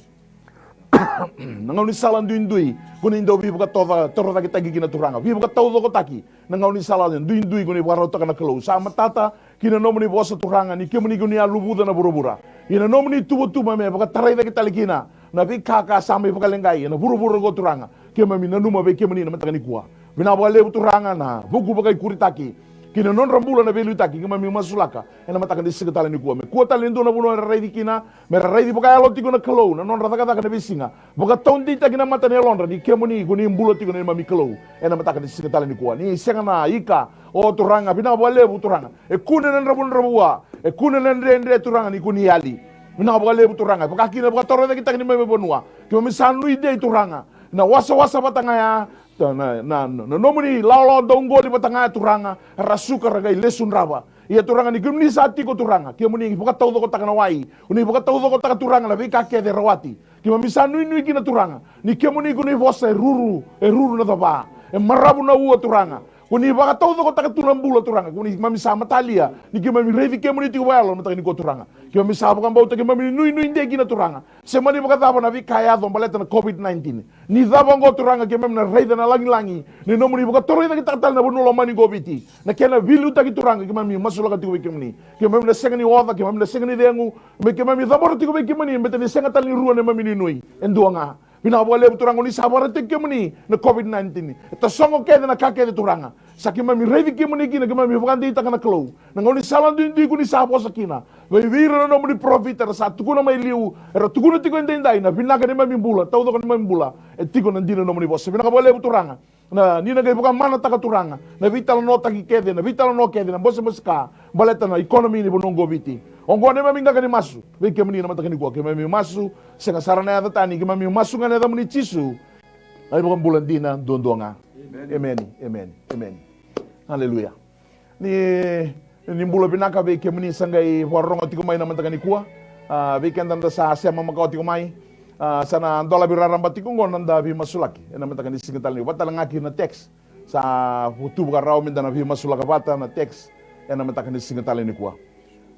Na gaunisala duidui ko ni dau veivakatoca, torocaketaki kina, Turaga, veivakataucokotaki na gaunisala duidui ko ni vakarautaka na Kalou. Sa matata ki na nomuni vosa, Turaga, ni kemuni ko ni a luvuca na vuravura. Ia na nomuni tuvatuva me vakatarai cake tale kina na veika ka sa mai vakaleqai ena vuravura oqo, Turaga, keimami nanuma vei kemuni na mataka nikua. Vinaka vakalevu, Turaga, na vuku vakaikuritaki ki na nodra bula na veiliutaki, keimami masulaka ena mataka ni siga tale nikua me kua tale e dua na vanua era raici kina, me ra raici vakayalo tiko na Kalou na nodra cakacaka na veisiga. Vakataudeitaki na mata ni yalodra ni kemuni ko ni bula tiko na neimami Kalou ena mataka ni siga tale nikua. Ni sega na ika, o Turaga, vinaka vakalevu, Turaga. E kune na dravudravua, e kune na dredre, Turaga, ni ko ni yali. Vinaka vakalevu, Turaga. Vaka kina vakatorocaketaki ni neimami vanua, keimami sa nuidei, Turaga, na wasawasa vata ga ya, na, na, na, na nomuni lawalawa dau qoli vata ga ya, Turaga, ra suka, ra qai lesu drava. Ia, Turaga, ni kemuni sa tiko, Turaga, kemuni vakataucokotaka na wai, o ni vakataucokotaka, Turaga, na veika kece e rawati. Keimami sa nuinui kina, Turaga, ni kemuni ko ni vosa e ruru, e ruru na cava, e maravu na ua, Turaga. Ko ni vakataucokotaka tu na bula, Turaga. Ko ni, keimami sa matalia ni keimami raici kemuni tiko vakayalo na mataka nikua, Turaga. Keimami sa vakabauta, keimami nuinui dei kina, Turaga. Se mani vakacava na veika e yaco baleta na COVID nineteen, ni cava oqo, Turaga, keimami na raica na lagilagi ni nomuni vakatorocaketaka tale na vanua lomani oqo o Viti, na kena veiliutaki, Turaga. Keimami masulaka tiko vei kemuni. Keimami na sega ni oca, keimami na sega ni cegu, me keimami cabora tiko vei kemuni, baleta ni sega tale ni rua na neimami nuinui, e dua ga. Vinaka vakalevu, Turaga, ni sa vakaraitaki kemuni na COVID nineteen. E tasogo kece na ka kece, Turaga. Sa keimami raici kemuni kina, keimami vakadeitaka na Kalou na gaunisala duidui ko ni sa vosa kina vei, vei ira na nomuni parofita era sa tukuna mai liu, era tukuna tiko edaidai, na vinaka ni neimami bula, taucoko ni neimami bula, e tiko na dina ni nomuni vosa. Vinaka vakalevu, Turaga. Na, ni na qai vakamanataka, Turaga, na veitalanoataki kece, na veitalanoa kece, na bosebose ka baleta na economy ni vanua oqo o Viti. Oqo na neimami qaqa ni masu vei kemuni na mataka nikua. Keimami masu, sega sara na yaca tani, keimami masu ga ena yacamuni Jisu, na iVakabula dina duadua ga. Emeni, emeni, emeni. Aleluya. Ni, ni bula vinaka vei kemuni sa qai vakarorogo tiko mai na mataka nikua. A, vei keda da sa sema makawa tiko mai, a, sa na dolavi raraba tiko oqo na noda veimasulaki ena mataka ni siga tale ni, vata tale ga kina text. Sa tu vakarau meda na veimasulaka vata na text. ena mataka ni siga tale nikua.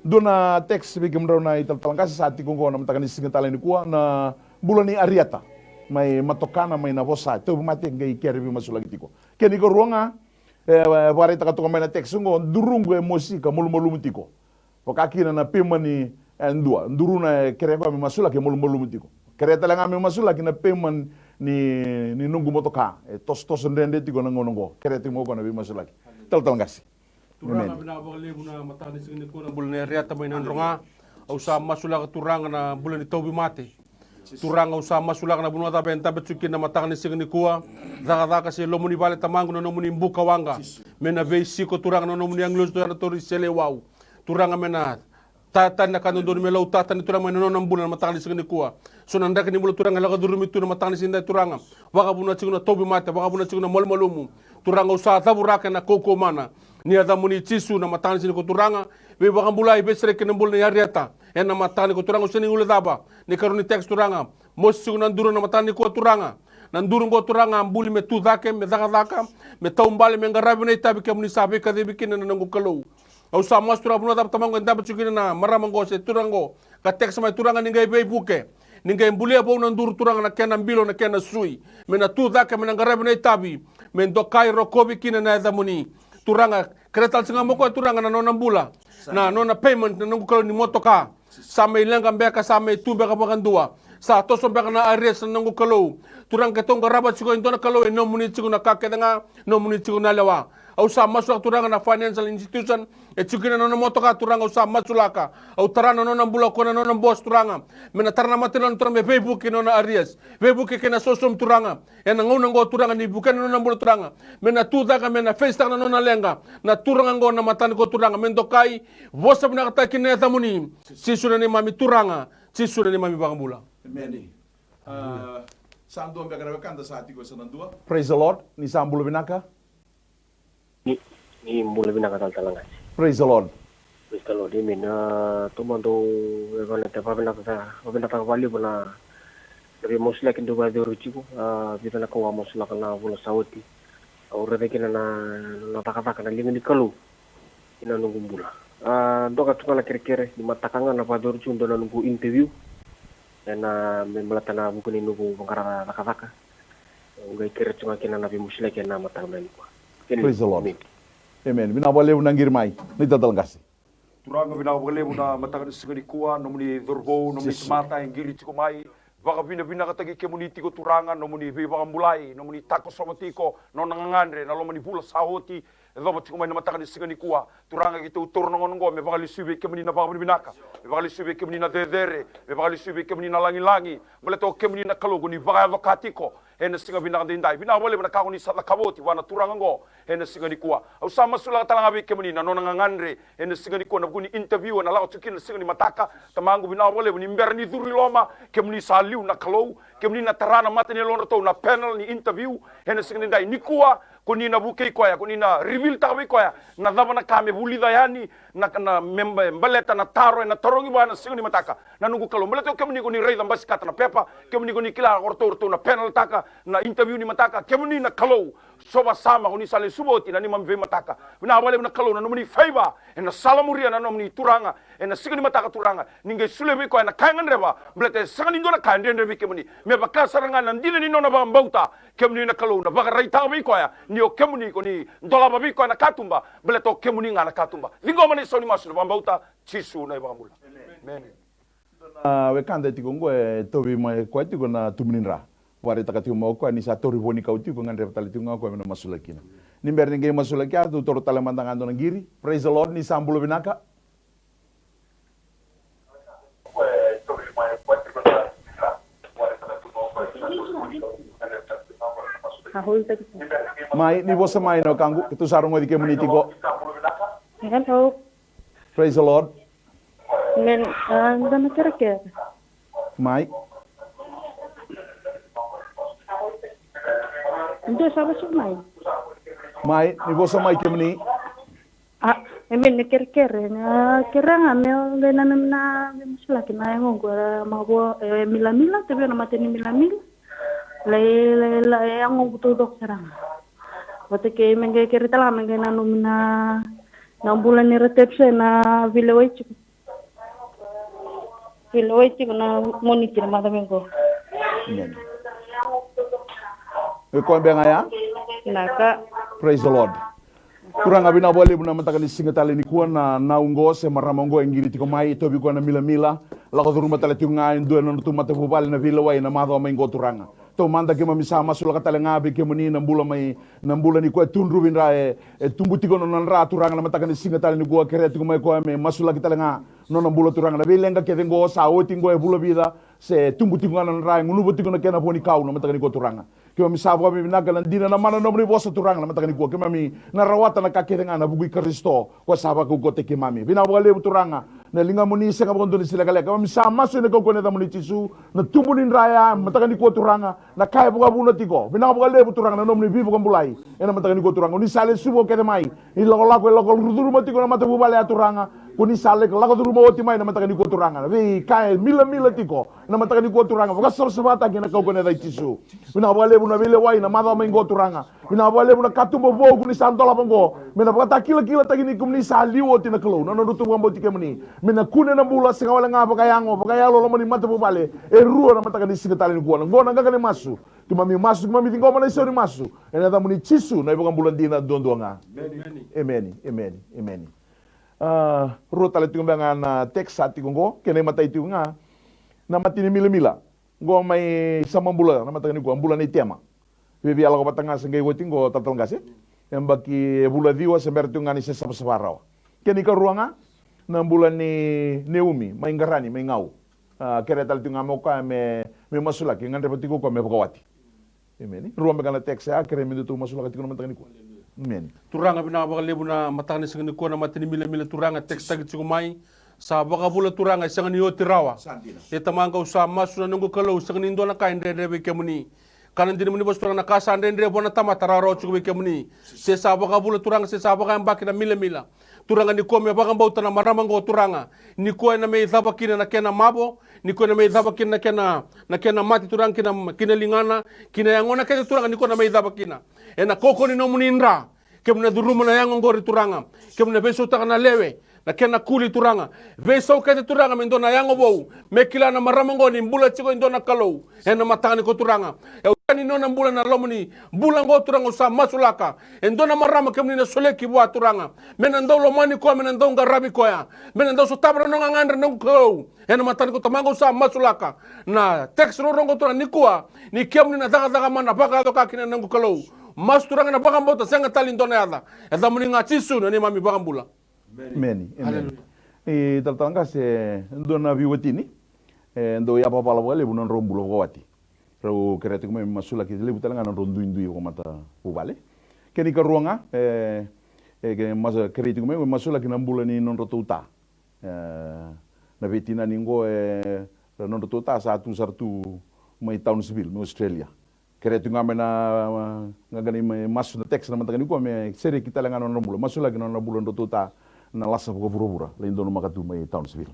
Dua na text vei kemudrau na italatala qase sa tiko oqo na mataka ni siga tale nikua, na bula ni Ariata mai Matokana, mai Navosa, tauvimate, qai kere veimasulaki tiko. Kena ikarua ga, e, e vakaraitaka toka mai na text oqo, duruqu e mosi ka malumalumu tiko. Vaka kina na payment ni, e, dua, duru na, e, kerea koya me masulaki e malumalumu tiko. Kerea tale ga me masulaki na payment ni, ni noqu motoka. E tosotoso dredre tiko na gauna oqo. Kerea tiko mai o koya na veimasulaki. Talatala qase. Turaga, vinaka vakalevu na mataka ni siga nikua na bula ni Ariata mai Nadroga. Au sa masulaka, Turaga, na bula ni tauvimate. Turaga, au sa masulaka na vanua cava e dabe tiko kina na mataka ni siga nikua. Cakacaka se loma ni vale, Tamaqu, na nomuni buka waqa. Me na veisiko, Turaga, na nomuni agilosi, Turaga, na tauri seleiwau. Turaga, me na tatani na ka dodonu me lau tatani, Turaga, mai na nona bula na mataka ni siga nikua. So na draki ni bula, Turaga, e lako curumi tu na mataka ni siga nidai, Turaga. Vakavuna tiko na tauvimate, vakavuna tiko na malumalumu. Turaga, au sa cavuraka ena kaukaua mana ni yacamuni, Jisu, na mataka ni siga nikua, Turaga. Veivakabulai, veisereki na bula ni Ariata ena mataka nikua, Turaga. Au sega ni guilecava ni karua ni text, Turaga. Mosi tiko na duru na mataka nikua, Turaga. Na duru oqo, Turaga, a buli me tucake, me cakacaka, me taubale, me qaravi na itavi kemuni sa veikacivi kina, na noqu Kalou. Au sa masu, Turaga, vanua cava, Tamaqu, e dabe tiko kina na marama oqo se turaga oqo, ka text mai, Turaga, ni qai veivuke, ni qai bulia vou na duru, Turaga, na kena bilo, na kena sui, me na tucake, me na qaravi na itavi, me dokai, rokovi kina na yacamuni, Turaga. Kerea tale tiko ga mai o koya, Turaga, na nona bula, na nona payment, na noqu Kalou, ni motoka. Sa mai leqa beka, sa mai tu beka vakadua. Sa toso beka na arrears, na noqu Kalou. Turaga, keitou qarava tiko e dua na Kalou, e nomuni tiko na ka kece ga, nomuni tiko na lewa. Au sa masulaka, Turaga, na financial institution e tiko kina na nona motoka, Turaga, au sa masulaka. Au tara na nona bula o koya, na nona boss, Turaga. Me na tara na mataniloa, Turaga, me veivuke na nona arrears, veivuke kei na sosomi, Turaga. Ena gauna oqo, Turaga, ni vukea na nona bula, Turaga, me na tucake, me na face-taka na nona leqa na turaga oqo na mataka nikua, Turaga, me dokai, vosa vinakataki na yacamuni. Jisu na neimami Turaga, Jisu na neimami Vakabula. Emeni. A, sa dua beka na wekada sa tiko, sa na dua. Praise the Lord. Ni sa bula vinaka. Ni, ni bula vinaka, talatala qase. Praise the Lord. Praise the Lord. Amen. A, taumada au vakavinaka, vakavinaka vakalevu na, na veimasulaki dau vakayacori tiko. A, vica na ka au a masulaka na vula sa oti. Au raica kina na, na cakacaka na liga ni Kalou ena noqu bula. A, dua ga tu ga na kerekere, ni mataka ga na vakayacori tiko dua na noqu interview ena, me baleta na vuku ni noqu vaqara cakacaka. Au qai kerea tu ga kina na veimasulaki ena mataka nikua. Kena. Praise the Lord. Amen. Amen. Vinaka vakalevu na qiri mai, na italatala qase. Turaga, vinaka vakalevu na mataka ni siga nikua, nomuni cauravou, nomuni tamata e qiri tiko mai. Vakavinavinakataki kemuni tiko, Turaga, nomuni veivakabulai, nomuni takosova tiko na nona gagadre ena loma ni vula sa oti, e yacova tiko mai na mataka ni siga nikua. Turaga, keitou taura na gauna oqo me vakalesui vei kemuni na vakavinavinaka, me vakalesui vei kemuni na cecere, me vakalesui vei kemuni na lagilagi. Baleta o kemuni na Kalou ko ni vakayaco ka tiko ena siga vinaka edaidai. Vinaka vakalevu na ka ko ni sa cakava oti vua na turaga oqo ena siga nikua. Au sa masulaka tale ga vei kemuni na nona gagadre ena siga nikua, na vuku ni interview ena lako tiko kina na siga ni mataka. Tamaqu, vinaka vakalevu ni bera ni curu i loma, kemuni sa liu na Kalou. Kemuni na tara na mata ni yalodratou na panel ni interview ena siga nidai. Nikua ko ni na vukei koya, ko ni na reveal-taka vei koya na cava na ka me vulica yani, na, na me, me baleta na taro ena tarogi vua ena siga ni mataka. Na noqu Kalou, baleta o kemuni ko ni raica basikata na pepa, kemuni ko ni kila o ratou, ratou na panel-taka na interview ni mataka. Kemuni na Kalou, sova sara, ko ni sa lesuva oti na neimami veimataka. Vinaka vakalevu na Kalou na nomuni favor ena salamuria na nomuni turaga ena siga ni mataka, Turaga. Ni qai solia vei koya na ka e gadreva, baleta e sega ni dua na ka e dredre vei kemuni. Me vaka sara ga na dina ni nona vakabauta, kemuni na Kalou na vakaraitaka vei koya ni o kemuni ko ni dolava vei koya na katuba, baleta o kemuni ga na katuba. Ciqoma na isau ni masu ena vakabauta Jisu na iVakabula. Emeni. A, wekada e tiko oqo e tauvi mai koya tiko na tubu ni dra. Vakaraitaka tiko mai o koya ni sa tauri vuanikau tiko, gadreva tale tiko ga o koya me na masulaki kina. Ni bera ni qai masulaki, a, tou taura tale mada ga dua na qiri. Praise the Lord, ni sa bula vinaka. Mai, ni vosa mai na wekaqu, keitou sa rogoci kemuni tiko. Hello. Praise the Lord. Amen. A, dua na kerekere. Mai. Dua sa vosa mai. Mai, ni vosa mai kemuni. A, amen, ni kerekere. A, kerea ga meu qai nanumi na veimasulaki na yagoqu, a, mavoa, e, milamila, tauvi au na mata ni milamila. Lai, lai, lai, e yagoqu taucoko sara ga. Vata kei me qai kere tale ga me qai nanumi na Na bula ni reception na veilewai tiko. Veilewai tiko na Moniti na macawa mai qo. Amen. E koya beka ga ya? Vinaka. Praise the Lord. Turaga, vinaka vakalevu na mataka ni siga tale nikua, na nau qo se marama qo e qiri tiko mai, e tauvi koya na milamila, lako curuma tale tiko ga e dua e nodratou matavuvale na veilewai na macawa mai qo, Turaga. Taumada keimami sa masulaka tale ga vei kemuni na bula mai, na bula ni koya e tu druvi dra, e, e tubu tiko na nona dra, Turaga, na mataka ni siga tale nikua, kerea tiko mai koya me masulaki tale ga na nona bula, Turaga. Na veileqa kece qo sa oti qo e vula vica, se tubu tiko ga na nona dra, e gunuva tiko na kena vo ni kau na mataka nikua, Turaga. Keimami sa vakavinavinaka na dina, na mana, na nomuni vosa, Turaga, na mataka nikua. Keimami na rawata na ka kece ga ena vuku i Karisito, koya sa vakaukauwataki keimami. Vinaka vakalevu, Turaga, na ligamuni sega vakadua ni se lekaleka. Keimami sa masu ena kaukauwa ni yacamuni Jisu, na tubu ni dra ya, mataka nikua, Turaga, na ka e vakavuna tiko. Vinaka vakalevu, Turaga, na nomuni veivakabulai ena mataka nikua, Turaga. Ni sa lesuva o kece mai, ni lakolako e lako curuma tiko na matavuvale ya, Turaga. Ko ni sa lako curuma oti mai na mataka nikua, Turaga. Na veika e milamila tiko na mataka nikua, Turaga, vakasavasavataki ena kaukauwa ni yaca i Jisu. Vinaka vakalevu na veilewai na macawa mai qo, Turaga. Vinaka vakalevu na katuba vou ko ni sa dolava qo, me na vakatakilakilataki ni kemuni sa liu oti na Kalou, na nodratou vakabauti kemuni. Me na kune na bula, sega wale ga vakayago, vakayalo, loma ni matavuvale e rua na mataka ni siga tale nikua. Na qo na qaqa ni masu. Keimami masu, keimami ciqoma na isau ni masu ena yacamuni Jisu, na iVakabula dina duadua ga. Emeni, emeni, emeni. A, rua tale tiko beka ga na text sa tiko qo, kena imatai tiko ga na mata ni milamila. Qo mai Samabula na mataka nikua, bula nei Tema. Via lako vata ga, se qai oti qo, talatala qase. Yabaki e vula ciwa se bera tiko ga ni se savasava rawa. Kena ikarua ga na bula nei Neumi mai Qarani, mai Gau. A, kerea tale tiko ga mai o koya me, me masulaki, gadreva tiko o koya me vakawati. Emeni. Rua beka na text ya, kerea me datou masulaka tiko na mataka nikua. Emeni. Turaga, vinaka vakalevu na mataka ni siga nikua, na mata ni milamila, Turaga, text taki tiko mai. Sa vakavula, Turaga, e sega ni oti rawa. Sa dina. E Tamaqu, au sa masu na noqu Kalou, sega ni dua na ka e dredre vei kemuni. Ka na dina mo ni vosa, Turaga, na ka sa dredre vua na tamata rawarawa tiko vei kemuni. Se sa vakavula, Turaga, se sa vakayabaki na milamila, Turaga, nikua me vakabauta na marama qo, Turaga. Nikua ena mai cava kina na kena mavo, nikua ena mai cava kina na kena, na kena mate, Turaga, kina, kina ligana, kina yagona kece, Turaga, nikua na mai cava kina. Ena kaukauwa ni nomuni dra, kemuni na curuma na yago qori, Turaga. Kemuni na veisautaka na lewe, na kena kuli, Turaga. Veisau kece, Turaga, me dua na yago vou, me kila na marama qo ni bula tiko e dua na Kalou. Ena mataka nikua, Turaga, e uca ni nona bula na loma ni bula qo, Turaga, au sa masulaka e dua na marama kemuni na soleki vua, Turaga, me na dau lomani koya, me na dau qaravi koya, me na dau sotava na nona gagadre na noqu Kalou. Ena mataka nikua, Tamaqu, au sa masulaka na text rorogo, Turaga, nikua, ni kemuni na cakacaka mana vakayaco ka kina na noqu Kalou. Masu, Turaga, na vakabauta sega tale ni dua na yaca. E yacamuni ga Jisu na neimami vakabula. Emeni, emeni. Aleluya. E, talatala qase, e dua na veiwatini e dau yavavala vakalevu na nodrau bula vakawati. Rau kerea tiko mai me masulaki, levu tale ga na nodrau duidui vakamatavuvale. Kena ikarua ga, e, e, ke masa-, kerei tiko mai me masulaki na bula ni nodratou ta. E, na veitinani qo, e, nodratou ta sa tu sara tu mai Townsville, mai Australia. Kerea tiko ga mai na, a, qaqa ni mai masu na text na mataka nikua me sereki tale ga na nona bula, masulaki na nona bula nodratou ta na lasa vakavuravura, lai donumaka tu mai Townsville.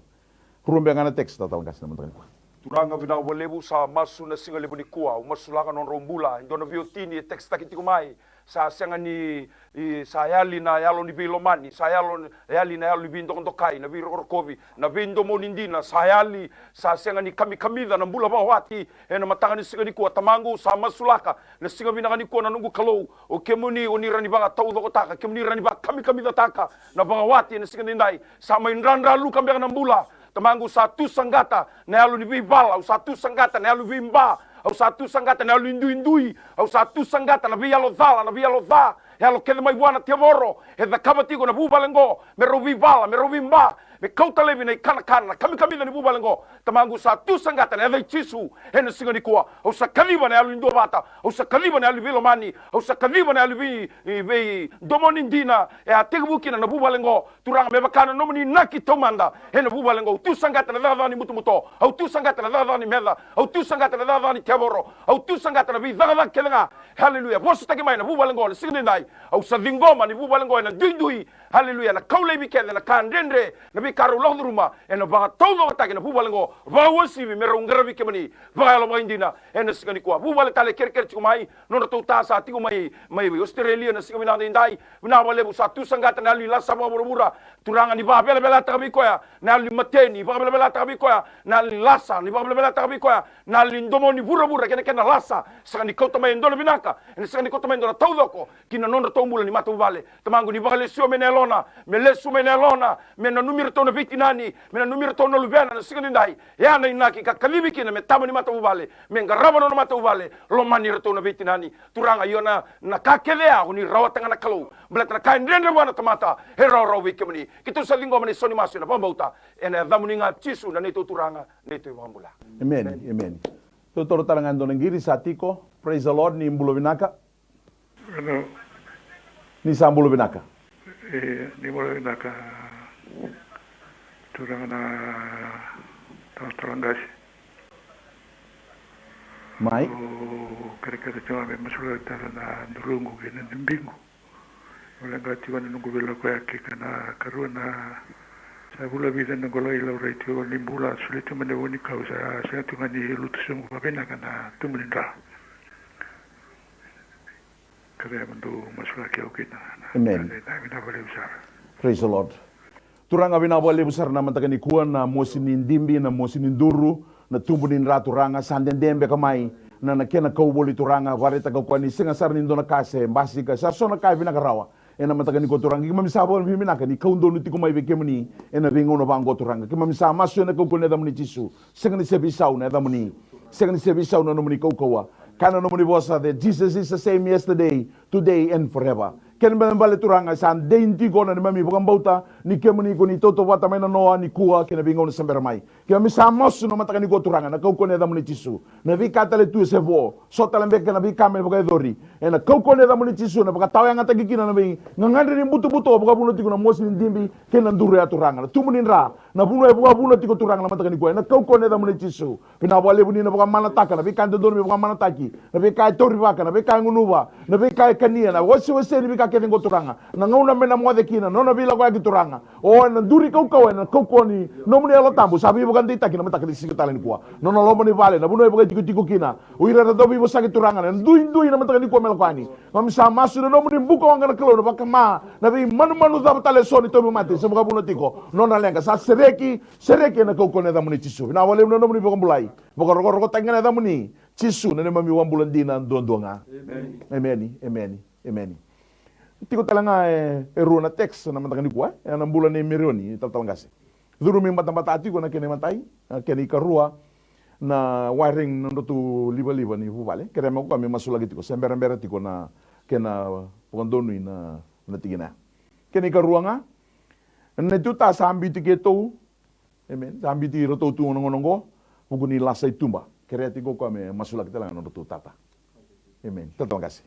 Rua beka ga na text, talatala qase, na mataka nikua. Turaga, vinaka vakalevu, sa masu na siga levu nikua, au masulaka nodrau bula e dua na veiwatini e text taki tiko mai. Sa sega ni, i, sa yali na yalo ni veilomani, sa yalo, yali na yalo ni veidokadokai, na veirokorokovi, na veidomoni dina, sa yali, sa sega ni kamikamica na bula vakawati. Ena mataka ni siga nikua, Tamaqu, sa masulaka na siga vinaka nikua na noqu Kalou, o kemuni o ni rawa ni vakataucokotaka, kemuni rawa ni vakamikamicataka na vakawati ena siga nidai. Sa mai dradraluka beka na bula. Tamaqu, sa tu saqata na yalo ni veivala, au sa tu saqata na yalo ni veiba, au sa tu saqata na yalo ni duidui, au sa tu saqata na veiyalo cala, na veiyalo ca, yalo kece mai vua na tevoro e cakava tiko na vuvale qo, me rau veivala, me rau veiba, me kauta laivi na ikanakana, na kamikamica ni vuvale qo. Tamaqu, sa tu saqata na yaca i Jisu ena siga nikua. Au sa kaciva na yalo ni duavata, au sa kaciva na yalo ni veilomani, au sa kaciva na yalo ni vei, veidomoni dina e a tekivu kina na vuvale qo. Turaga, me vaka na nomuni inaki taumada ena vuvale qo. Au tu saqata na cakacaka ni butobuto, au tu saqata na cakacaka ni meca, au tu saqata na cakacaka ni tevoro, au tu saqata na veicakacaka kece ga. Haleluya. Vosataki mai na vuvale qo na siga nidai. Au sa ciqoma ni vuvale qo ena duidui. Haleluya. Na kau laivi kece, na ka dredre, na vei veika rau lako curuma, ena vakataucokotaki na vuvale oqo vakauasivi me rau qaravi kemuni vakayalo vakaidina. Ena siga nikua, vuvale tale kerekere tiko mai, nodratou ta sa tiko mai, mai Australia, na siga vinaka daidai. Vinaka vakalevu, sa tu saqata na yalo ni lasa vakavuravura. Turaga, ni vakavelavelataka vei koya na yalo ni mateni, vakavelavelataka vei koya na yalo ni lasa, ni vakavelavelataka vei koya na yalo ni domo ni vuravura kei na kena lasa. Sega ni kauta mai e dua na vinaka, ena sega ni kauta mai e dua na taucoko ki na nodratou bula ni matavuvale. Tamaqu, ni vakalesuya mai na yalona, me lesu mai na yalona, me nanumi iratou na veitinani, me nanumi iratou na luvena ena siga nidai. E a na inaki ka kacivi kina me tama ni matavuvale, me qarava na nona matavuvale, lomani iratou na veitinani. Turaga, io na, na ka kece ya o ni rawata ga na Kalou. Baleta na ka e dredre vua na tamata e rawarawa vei kemuni. Keitou sa ciqoma na isau ni masu ena vakabauta, ena yacamuni ga Jisu na neitou Turaga, neitou iVakabula. Emeni, emeni. Tou toro tale ga e dua na qiri sa tiko. Praise the Lord, ni bula vinaka. Hello. Ni sa bula vinaka. E, ni bula vinaka. Turaga na Talatala Qase. Mai. O kerekere tiko me masulaka tale na duluqu kei na dubiqu. Vale ga tiko na noqu veilakoyaki ka na karua na sa vula vica na noqu lai laurai tiko ni bula, solia tiko mai na vuanikau, sa sega tiko ga ni lutu sobu vakavinaka na tubu ni dra. Kerea mo dou masulaki au kina. Amen. Vinaka vakalevu sara. Praise the Lord. Turaga, vinaka vakalevu sara na mataka nikua, na mosi ni dibi, na mosi ni duru, na tubu ni dra, Turaga, sa dede beka mai na, na kena kau voli, Turaga, vakaraitaka o koya ni sega sara ni dua na ka se basika, sa so na ka e vinaka rawa. Ena mataka nikua, Turaga, keimami sa vakavinavinaka ni kau donu tiko mai vei kemuni ena veigauna vaqo, Turaga. Keimami sa masu ena kaukauwa ni yacamuni Jisu. Sega ni se veisau na yacamuni. Sega ni se veisau na nomuni kaukauwa. Kaya na nomuni vosa, that Jesus is the same yesterday, today and forever. Kena ibalebale, Turaga, sa dei tiko na neimami vakabauta ni kemuni ko ni tautauvata mai na noa, nikua kei na veigauna se bera mai. Keimami sa masu na mataka nikua, Turaga, na kaukauwa ni yacamuni Jisu. Na veika tale tu e se vo, so tale beka na veika me vakayacori. Ena kaukauwa ni yacamuni Jisu, na vakatawayagataki kina na veigagadre ni butobuto, vakavuna tiko na mosi ni dibi kei na duru ya, Turaga. Na tubu ni dra, na vanua e vakavuna tiko, Turaga, na mataka nikua. Ena kaukauwa ni yacamuni Jisu. Vinaka vakalevu ni na vakamanataka na veika e dodonu me vakamanataki, na veika e taurivaka, na veika e gunuva, na veika e kania, na wasewase ni veika kece qo, Turaga. Na gauna me na moce kina na nona veilakoyaki, Turaga. O ena duri kaukauwa, ena kaukauwa ni nomuni Yalo Tabu sa veivakadeitaki na mataka ni siga tale nikua. Nona loma ni vale, na vanua e vakaitikotiko kina o ira era dau veivosaki, Turaga, na duidui na mataka nikua me lako yani. Keimami sa masu ena nomuni buka waqa na Kalou, na vakama na veimanumanu cava tale e so ni tauvimate se vakavuna tiko. Nona leqa sa sereki, sereki ena kaukauwa ni yacamuni Jisu. Vinaka vakalevu na nomuni vakabulai. Vakarokorokotaki ga na yacamuni Jisu, na neimami iVakabula dina duadua ga. Emeni. Emeni, emeni, emeni. Tiko tale ga e, e rua na text na mataka nikua, e, ena bula nei Merioni, Talatala Qase. Curumi batabata tiko na kena imatai, na kena ikarua, na wiring na nodratou livaliva ni vuvale. Kerea mai o koya me masulaki tiko, se berabera tiko na kena vakadonui na, na tikina ya. Kena ikarua ga, na neitou ta sa biuti keitou, amen, sa biuti iratou tu na gauna oqo, vuku ni lasa i tuba. Kerea tiko o koya me masulaki tale ga na nodratou tata. Amen. Talatala Qase.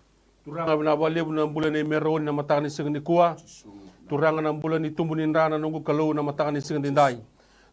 Turaga, vinaka vakalevu na bula nei Merioni na mataka ni siga nikua. Turaga, na bula ni tubu ni dra, na noqu Kalou, na mataka ni siga daidai.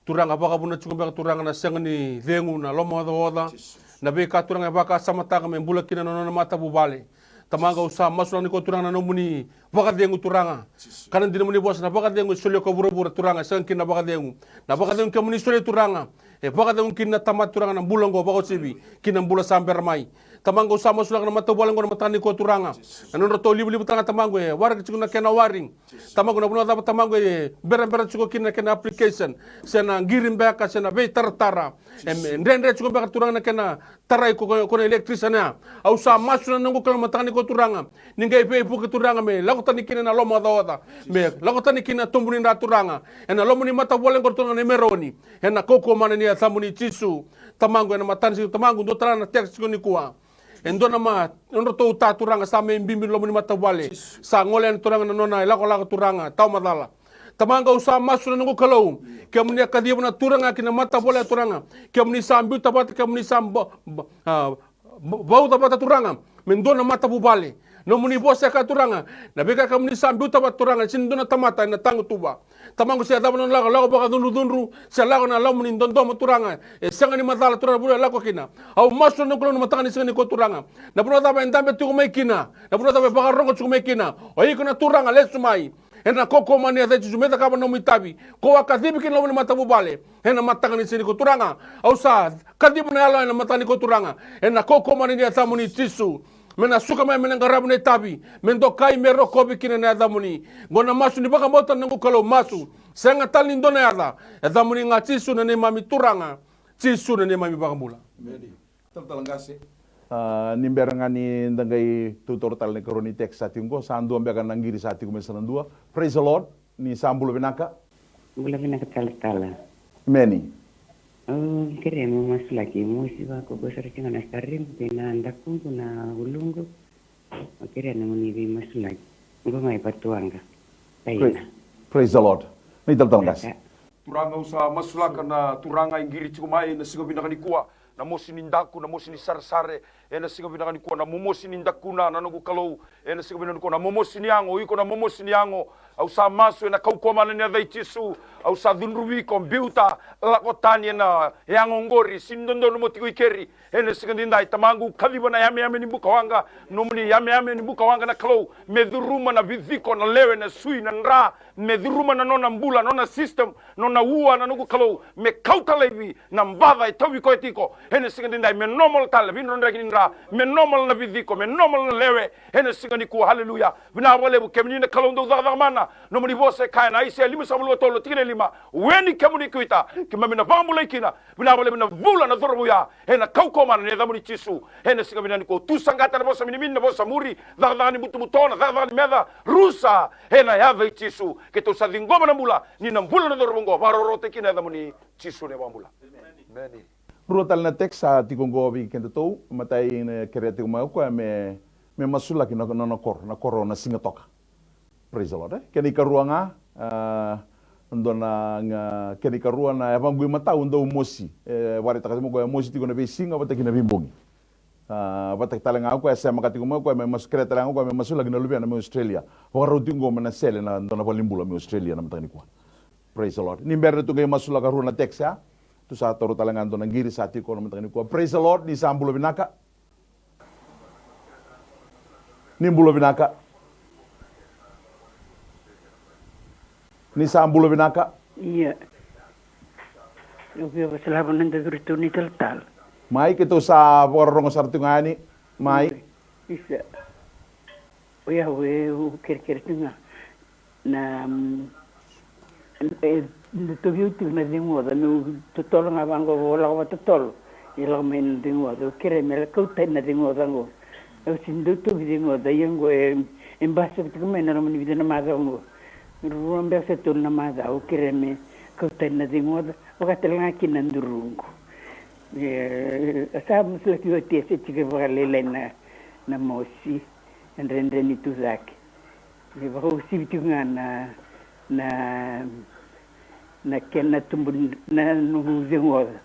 Turaga, vakavuna tiko beka, Turaga, na sega ni cegu, na lomaocaoca, na veika, Turaga, e vakasamataka me bula kina na nona matavuvale. Tamaqu, au sa masulaka nikua, Turaga, na nomuni vakacegu, Turaga. Ka na dina nomuni vosa, na vakacegu e solia ko vuravura, Turaga, e sega kina na vakacegu. Na vakacegu kemuni solia, Turaga, e vakacegu kina na tamata, Turaga, na bula oqo vakauasivi kina bula sa bera mai. Tamaqu, au sa masulaka na matavuvale oqo na mataka nikua, Turaga. Na nodratou livaliva, Turaga, Tamaqu, e waraki tiko na kena wiring. Tamaqu, na vanua cava, Tamaqu, e berabera tiko kina na kena application, se na qiri beka, se na veitaratara. E me dredre tiko beka, Turaga, na kena tarai ko, ko, ko na electrician ya. Au sa masu na noqu Kalou, mataka nikua, Turaga, ni qai veivuke, Turaga, me lako tani kina na lomaocaoca, me lako tani kina na tubu ni dra, Turaga, ena loma ni matavuvale oqo, Turaga, nei Merioni. Ena kaukauwa mana ni yacamuni Jisu. Tamaqu, ena mataka ni siga, Tamaqu, dua tale na text tiko nikua. E dua na ma, nodratou ta, Turaga, sa mai bibi loma ni matavuvale. Sa gole yani, Turaga, na nona ilakolako, Turaga, tawa macala. Tamaqu, au sa masu na noqu Kalou, kemuni a kaciva na turaga ki na matavuvale, Turaga. Kemuni sa biuta vata, kemuni sa ba, ba, a, ba, vauca vata, Turaga, me dua na matavuvale. Nomuni vosa e kaya, Turaga, na veika kemuni sa biuta vata, Turaga, sega ni dua na tamata ena tagutuva. Tamaqu, se cava na nona lako, lako vakacudrucudru, se lako na loma ni dodomo, Turaga, e sega ni macala, Turaga, na vanua e lako kina. Au masu na noqu Kalou na mataka ni siga nikua, Turaga. Na vanua cava e dabe tiko mai kina, na vanua cava e vakarogo tiko mai kina, o iko na Turaga, lesu mai. Ena kaukauwa ni yaca i Jisu me cakava na nomu itavi. Ko a kacivi kina na nomuni matavuvale. Ena mataka ni siga nikua Turaga. Au sa kaciva na yalo ena mataka nikua Turaga. Ena kaukauwa ni yacamuni Jisu. Me na suka mai me na qaravi na itavi. Me dokai me rokovi kina na yacamuni. Qo na masu ni vakabauta na noqu Kalou masu. Sega tale ni dua na yaca. Yacamuni ga Jisu na neimami Turaga. Jisu na neimami Vakabula. Emeni. Talatala qase. A, ni bera ga ni da qai tautoro tale na ikarua ni text sa tiko qo, sa dua beka na qiri sa tiko mai sa na dua. Praise the Lord. Ni sa bula vinaka. Bula vinaka talatala. Emeni. Au kerea meu masulaki, mosi vakaukaua sara tiko ga na sariqu kei na dakuqu, na uluqu. Au kerea nomuni veimasulaki. Qo mai Vatuwaqa. Taina. Praise the Lord. Ni talatala qase. Turaga, au sa masulaka na Turaga e qiri tiko mai na siga vinaka nikua. Na mosi ni daku, na mosi ni saresare, ena siga vinaka nikua, na momosi ni dakuna, na noqu Kalou, ena siga vinaka nikua, na momosi ni yago, o iko na momosi ni yago. Au sa masu ena kaukauwa mana ni yaca i Jisu. Au sa cudruvi iko, biuta, lako tani ena yago qori, sini dodonu mo tiko i keri. Ena siga edaidai Tamaqu, kaciva na yameyame ni bukawaqa, nomuni yameyame ni bukawaqa na Kalou, me curuma na viciko, na lewe, na sui, na dra, me curuma na nona bula, nona system, nona ua, na noqu Kalou, me kauta laivi na baca e tauvi koya tiko. Ena siga edaidai me normal tale na veidrodraki ni dra, me normal na viciko, me normal na lewe. Ena siga nikua, haleluya. Vinaka vakalevu kemuni na Kalou dau cakacaka mana. Nomuni vosa e kaya na Aisea limasagavulu ka tolu tikina e lima: Weni kemuni ko Juta, keimami na vakabulai kina. Vinaka vakalevu na vula na cauravou ya. Ena kaukauwa mana ni yacamuni Jisu. Ena siga vinaka nikua, tu saqata na vosa minimini, na vosa muri, cakacaka ni butobuto, na cakacaka ni meca, rusa. Ena yaca i Jisu keitou sa ciqoma na bula ni na bula na cauravou oqo, vakarokorokotaki kina na yacamuni Jisu na iVakabula. Emeni. Rua tale na text sa tiko oqo vei kedatou. Matai, na kerea tiko mai o koya me, me masulaki na, na, na koro, na koro na Sigatoka. Praise the Lord, e? Kena ikarua ga, a, dua na, ga, kena ikarua na yavaqu imatau dau mosi. E vakaraitaka tiko mai o koya e mosi tiko na veisiga vata kei na veibogi. A, vata tale ga o koya e semaka tiko mai o koya me masu, kerea tale ga o koya me masulaki na luvena mai Australia. Vakarau tiko oqo mai na sele na dua na valenibula mai Australia na mataka nikua. Praise the Lord. Ni bera tu qai masulaka rua na text ya. Tu sa taura tale ga dua na qiri sa tiko na mataka nikua. Praise the Lord, ni sa bula vinaka. Ni bula vinaka. Ni sa bula vinaka. Ia. Au via vasalava na dacuri tu ni talatala. Mai, keitou sa vakarorogo sara tu ga yani. Mai. Isa. O yau e, au kerekere tu ga. Na, mm, e, e, na tauvi au tiko na ceguoca, meu totolo ga vaqo, vou lako vakatotolo. E lako mai na ceguoca, au kerea me lako kauta na ceguoca qo. Au sini dau tauvi ceguoca, ia qo e, e basika tiko mai na loma ni vica na macawa qo. Rua beka se tolu na macawa, au kerea me kauta na ceguoca, vaka tale ga kina na duruqu. E, a sa masulaki oti e se tiko vakalailai na, na mosi, e dredre ni tu cake. Me vakauasivi tiko ga na, na, na kena tubu na noqu ceguoca.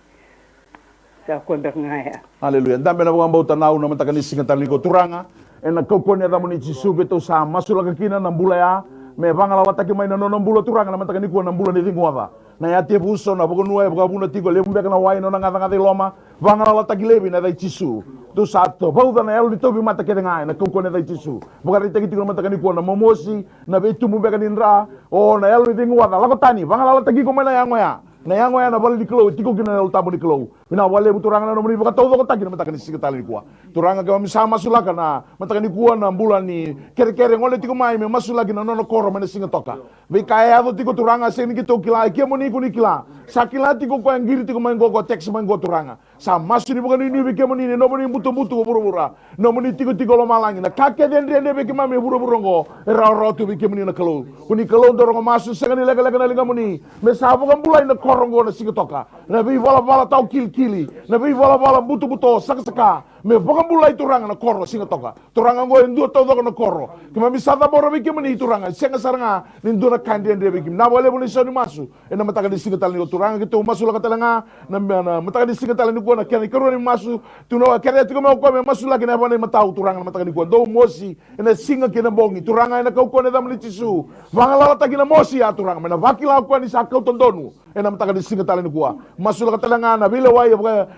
Sa koya beka ga ya. Aleluya. Dabe na vakabauta na au na mataka ni siga tale nikua Turaga. Ena kaukauwa ni yacamuni Jisu keitou sa masulaka kina na bula ya. Me vagalalataki mai na nona bula Turaga na mataka nikua na bula ni ceguoca. Na yatevuso, na vanua e vakavuna tiko, levu beka na wai, nona gacagaca i loma. Vagalalataki laivi na yaca i Jisu. Tou sa vauca na yalo ni tauvimate kece ga ena kaukauwa ni yaca i Jisu. Vakaraitaki tiko na mataka nikua na momosi, na veitubu beka ni dra, o na yalo ni ceguoca, lako tani, vagalalataki iko mai na yago ya. Na yago ya na vale ni Kalou, e tiko kina na Yalo Tabu ni Kalou. Vinaka vakalevu Turaga na nomuni vakataucokotaki na mataka ni siga tale nikua. Turaga keimami sa masulaka na mataka nikua na bula ni kerekere gole tiko mai me masulaki na nona koro mai na Sigatoka. Veika e yaco tiko Turaga sega ni keitou kila, e kemuni ko ni kila. Sa kila tiko koya qiri tiko mai qo, ko text mai qo Turaga. Sa masu ni vakanuinui vei kemuni ni nomuni butobuto ko vuravura. Nomuni tikotiko lomalagi, na ka kece e dredre vei keimami e vuravura oqo, e rawarawa tu vei kemuni na Kalou. Ko ni Kalou dau rogo masu, sega ni lekaleka na ligamuni. Me sa vakabulai na koro oqo na Sigatoka. Na veivalavala tawa kilikili, na veivalavala butobuto, sakasaka. Me vakabulai Turaga na koro Sigatoka. Turaga oqo e dua taucoko na koro. Keimami sa cabora vei kemuni Turaga, e sega sara ga ni dua na ka e dredre vei kemuni. Vinaka vakalevu na isau ni masu. Ena mataka ni siga tale nikua Turaga keitou masulaka tale ga na, na mataka ni siga tale nikua na kena ikarua ni masu. Tukuna o koya kerea tiko mai o koya me masulaki na yavana imatau Turaga na mataka nikua. Dou mosi ena siga kei na bogi Turaga ena kaukauwa ni yacamuni Jisu. Vagalalataki na mosi ya Turaga me na vakila o koya ni sa kauta donu. Ena mataka ni siga tale nikua masulaka tale ga na veilewai,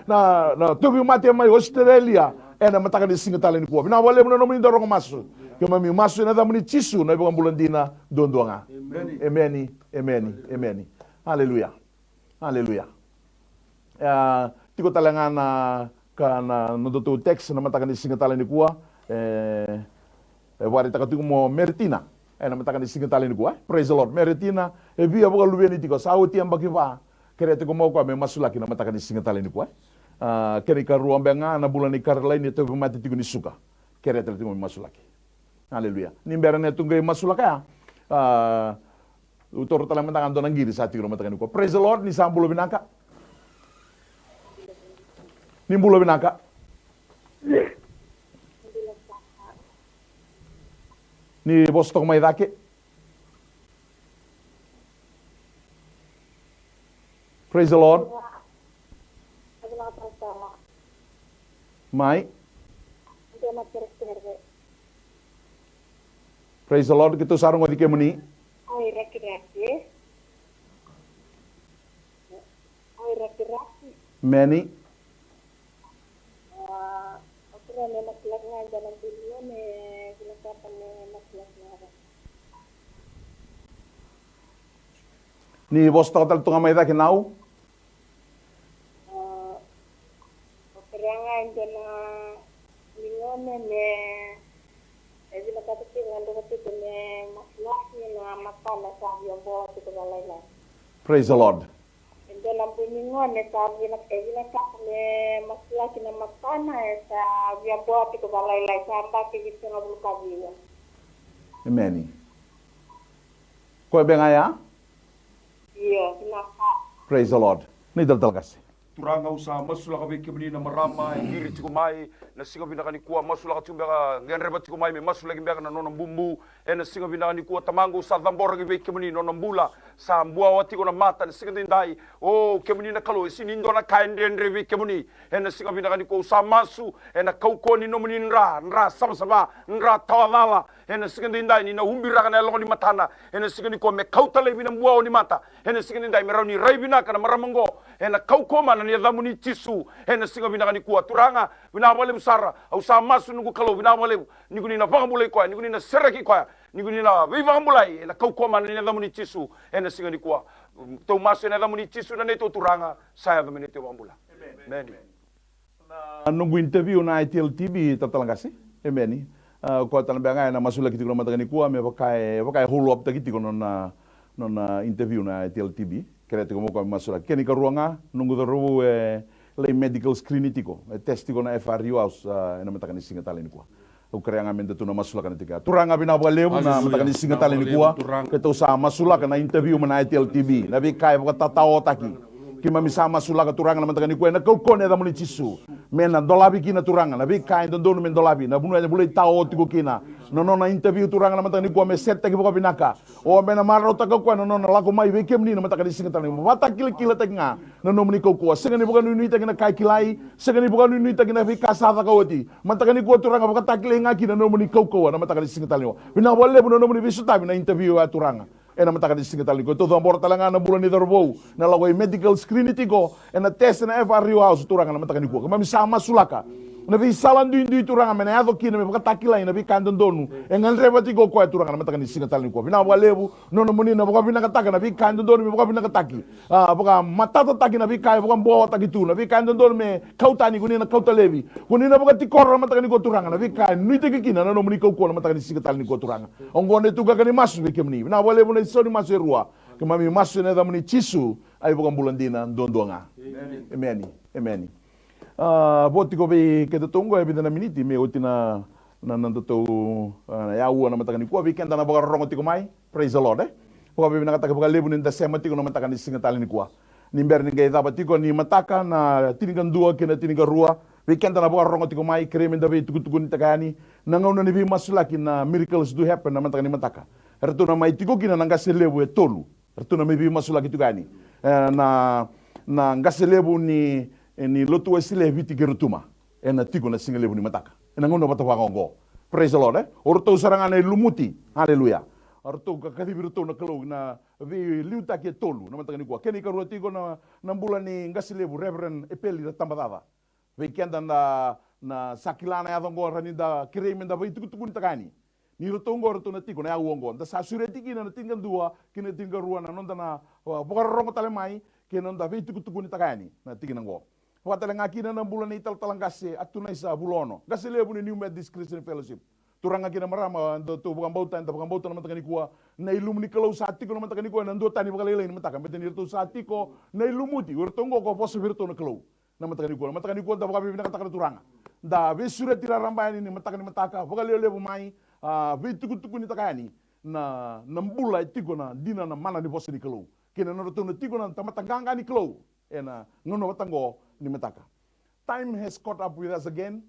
na, na tauvimate mai Australia. Ena mataka ni siga tale nikua vinaka vakalevu na nomuni dau rogo masu. Keimami masu ena yacamuni Jisu na iVakabula dina duadua ga. Emeni. Emeni. Emeni. Emeni. Aleluya. Aleluya. E, tiko tale ga na ka na nodatou text na mataka ni siga tale nikua. E, e vakaraitaka tiko mo Meretina ena mataka ni siga tale nikua. Praise the Lord. Meretina, e via vakaluveni tiko, sa oti yabaki va. Kerea tiko mo koya me masulaki na mataka ni siga tale nikua. A, kena ikarua beka ga na bula ni Caroline, e tauvimate tiko ni suka. Kerea tale tiko me masulaki. Aleluya. Ni bera ni tu qai masulaka ya. A, au toro tale mada ga dua na qiri sa tiko na mataka nikua. Praise the Lord, ni sa bula vinaka. Ni bula vinaka. Ni vosa toka mai cake. Praise the Lord. Mai. Praise the Lord. Keitou sa rogoci kemuni. Oi, rakiraki. Oi, rakiraki. Meni. A, o kere me masulaki ga e dua na buli, me vinakata me masulaki ga. Ni vosa toka tale tu ga mai cake nau. A, o kere ga e dua na ligone me, e vinakata tiko ga dua tiko me masulaki na matana sa via bola tiko vakalailai. Praise the Lord. E dua na bui ni gone sa vina, e vinakata me masulaki na matana e sa via bola tiko vakalailai, sa baki vitusagavulu ka ciwa. Emeni. Koya beka ga ya? Io, vinaka. Praise the Lord. Ni talatala qase. Turaga, au sa masulaka vei kemuni na marama e qiri tiko mai na siga vinaka nikua, masulaka tiko beka, gadreva tiko mai me masulaki beka na nona bubu. Ena siga vinaka nikua, Tamaqu, au sa cabora ki vei kemuni na nona bula. Sa buawa tiko na mata ena siga daidai. O kemuni na Kalou, e sega ni dua na ka e dredre vei kemuni. Ena siga vinaka nikua, au sa masu ena kaukauwa ni nomuni dra, dra savasava, dra tawacala. Ena siga daidai, ni na ubiraka na yaloka ni matana. Ena siga nikua, me kauta laivi na buawa ni mata. Ena siga daidai, me rawa ni rai vinaka na marama qo. Ena kaukauwa mana ni yacamuni Jisu. Ena siga vinaka nikua, Turaga, vinaka vakalevu sara. Au sa masu, noqu Kalou, vinaka vakalevu. Ni ko ni na vakabulai koya, ni ko ni na sereki koya, ni ko ni na veivakabulai ena kaukauwa mana ni yacamuni Jisu. Ena siga nikua, tou masu ena yacamuni Jisu na neitou Turaga, sa yaco me neitou iVakabula. Emeni. Na noqu interview na I T L T V, talatala qase. Emeni. A, koya tale beka ga ena masulaki tiko na mataka nikua, me vaka e, vaka e follow up taki tiko na nona, nona interview na I T L T V. Kerea tiko mo koya me masulaki. Kena ikarua ga, noqu cauravou e lai medical screen tiko, e test tiko na F R U House, a, ena mataka ni siga tale nikua. Au kerea ga me datou na masulaka na tiko ya. Turaga, vinaka vakalevu na mataka ni siga tale nikua. Keitou sa masulaka na interview mai na I T L T V, na veika e vakatataotaki. Keimami sa masulaka, Turaga, na mataka nikua ena kaukauwa ni yacamuni Jisu. Me na dolavi kina, Turaga, na veika e dodonu me dolavi, na vanua e volai tao tiko kina. Na nona interview, Turaga, na mataka nikua me setaki vakavinaka. O me na marautaka koya na nona lako mai vei kemuni na mataka ni siga tale nikua. Vakatakilakilataki ga na nomuni kaukauwa. Sega ni vakanuinuitaki na ka e kilai, sega ni vakanuinuitaki na veika sa caka oti. Mataka nikua, Turaga, vakatakilai ga kina na nomuni kaukauwa na mataka ni siga tale nikua. Vinaka vakalevu na nomuni veisotavi na interview ya, Turaga. Ena mataka ni siga tale nikua, tou cabora tale ga na bula ni cauravou, na lako i medical screen tiko, ena test na F R U House, Turaga, na mataka nikua. Keimami sa masulaka na veisala duidui, Turaga, me na yaco kina me vakatakilai na veika e dodonu e gadreva tiko o koya, Turaga, na mataka ni siga tale nikua. Vinaka vakalevu na nomuni na vakavinakataka na veika e dodonu me vakavinakataki, a, vakamatatataki na veika e vakabuawataki tu, na veika e dodonu me kauta, ni ko ni na kauta laivi, ko ni na vakatikora na mataka nikua, Turaga, na veika e nuitaki kina na nomuni kaukauwa na mataka ni siga tale nikua, Turaga. Oqo na itukutuku ni masu vei kemuni. Vinaka vakalevu na isau ni masu e rua. Keimami masu ena yacamuni Jisu, a iVakabula dina duadua ga. Emeni. Emeni. Emeni. A, vo tiko vei kedatou oqo e vica na miniti me oti na, na, na nodatou, a, na aua na mataka nikua, vei keda na vakarorogo tiko mai. Praise the Lord, e? Vakavinavinakataki vakalevu ni da sema tiko na mataka ni siga tale nikua. Ni bera ni qai cava tiko ni mataka na tinikadua kei na tinikarua, vei keda na vakarorogo tiko mai, kerei me da veitukutukunitaka yani na gauna ni veimasulaki na Miracles Do Happen na mataka ni mataka. Eratou na mai tiko kina na qase levu e tolu. Eratou na mai veimasulaki tiko yani. E, na, na qase levu ni, ni Lotu Wesele e Viti kei Rotuma. Ena tiko na siga levu ni mataka ena gauna vata vaka oqo. Praise the Lord, e? O ratou sara ga na i Lumuti. Aleluya. O ratou ka kacivi iratou na Kalou na veiliutaki e tolu na mataka nikua. Kena ikarua tiko na, na bula ni qase levu Reverend Epeli Ratabacaca. Vei keda na, na sa kila na yaca oqo, rawa ni da kerei me da veitukutukunitaka yani. Ni ratou oqo, ratou na tiko na yaua oqo. Da sa sureti kina na tinikadua ki na tinikarua na noda na, a, vakarorogo tale mai kei na noda veitukutukunitaka yani na tikina oqo. Vakatale ga kina na bula ni talatala qase Atunaisa Vulaono, qase levu ni New Methodist Christian Fellowship. Turaga kei na marama, datou vakabauta, eda vakabauta na mataka nikua, na ilumu ni Kalou sa tiko na mataka nikua ena duatani vakalailai ni mataka, baleta ni ratou sa tiko na ilumuti, o iratou oqo ko vosa vei iratou na Kalou. Na mataka nikua, na mataka nikua da vakavinavinakataka na Turaga. Da veisureti raraba yani ni mataka ni mataka, vakalevu levu mai, a, veitukutukunitaka yani na, na bula e tiko na dina na mana ni vosa ni Kalou kei na nodratou na tiko na tamata qaqa ni Kalou ena gauna vata oqo ni mataka. Time has caught up with us again,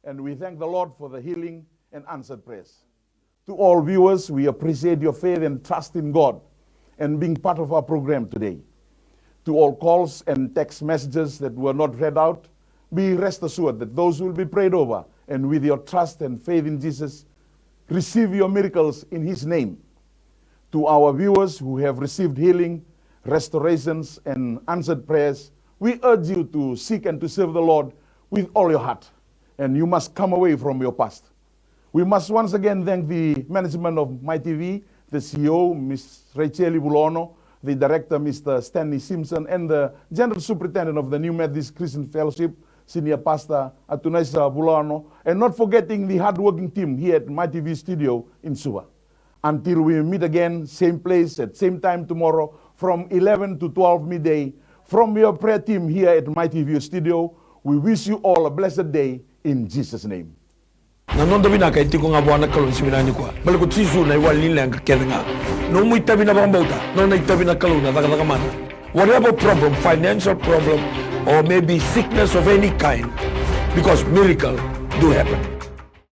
and we thank the Lord for the healing and answered prayers. To all viewers, we appreciate your faith and trust in God and being part of our program today. To all calls and text messages that were not read out, be rest assured that those will be prayed over, and with your trust and faith in Jesus, receive your miracles in His name. To our viewers who have received healing, restorations, and answered prayers, we urge you to seek and to serve the Lord with all your heart, and you must come away from your past. We must once again thank the management of My T V, the C E O, Miss Rachel Vulaono, the director, Mister Stanley Simpson, and the general superintendent of the New Methodist Christian Fellowship, Senior Pastor Atunaisa Vulaono, and not forgetting the hardworking team here at My T V studio in Suva. Until we meet again, same place at same time tomorrow, from eleven to twelve midday, from your prayer team here at My T V studio, we wish you all a blessed day in Jesus' name. Na noda vinaka e tiko ga vua na Kalou ni siga vinaka nikua. Baleta ko Jisu na iwali ni leqa kece ga. Nomu itavi na vakabauta, nona itavi na Kalou na cakacaka mana. Whatever problem, financial problem, or maybe sickness of any kind, because miracle do happen.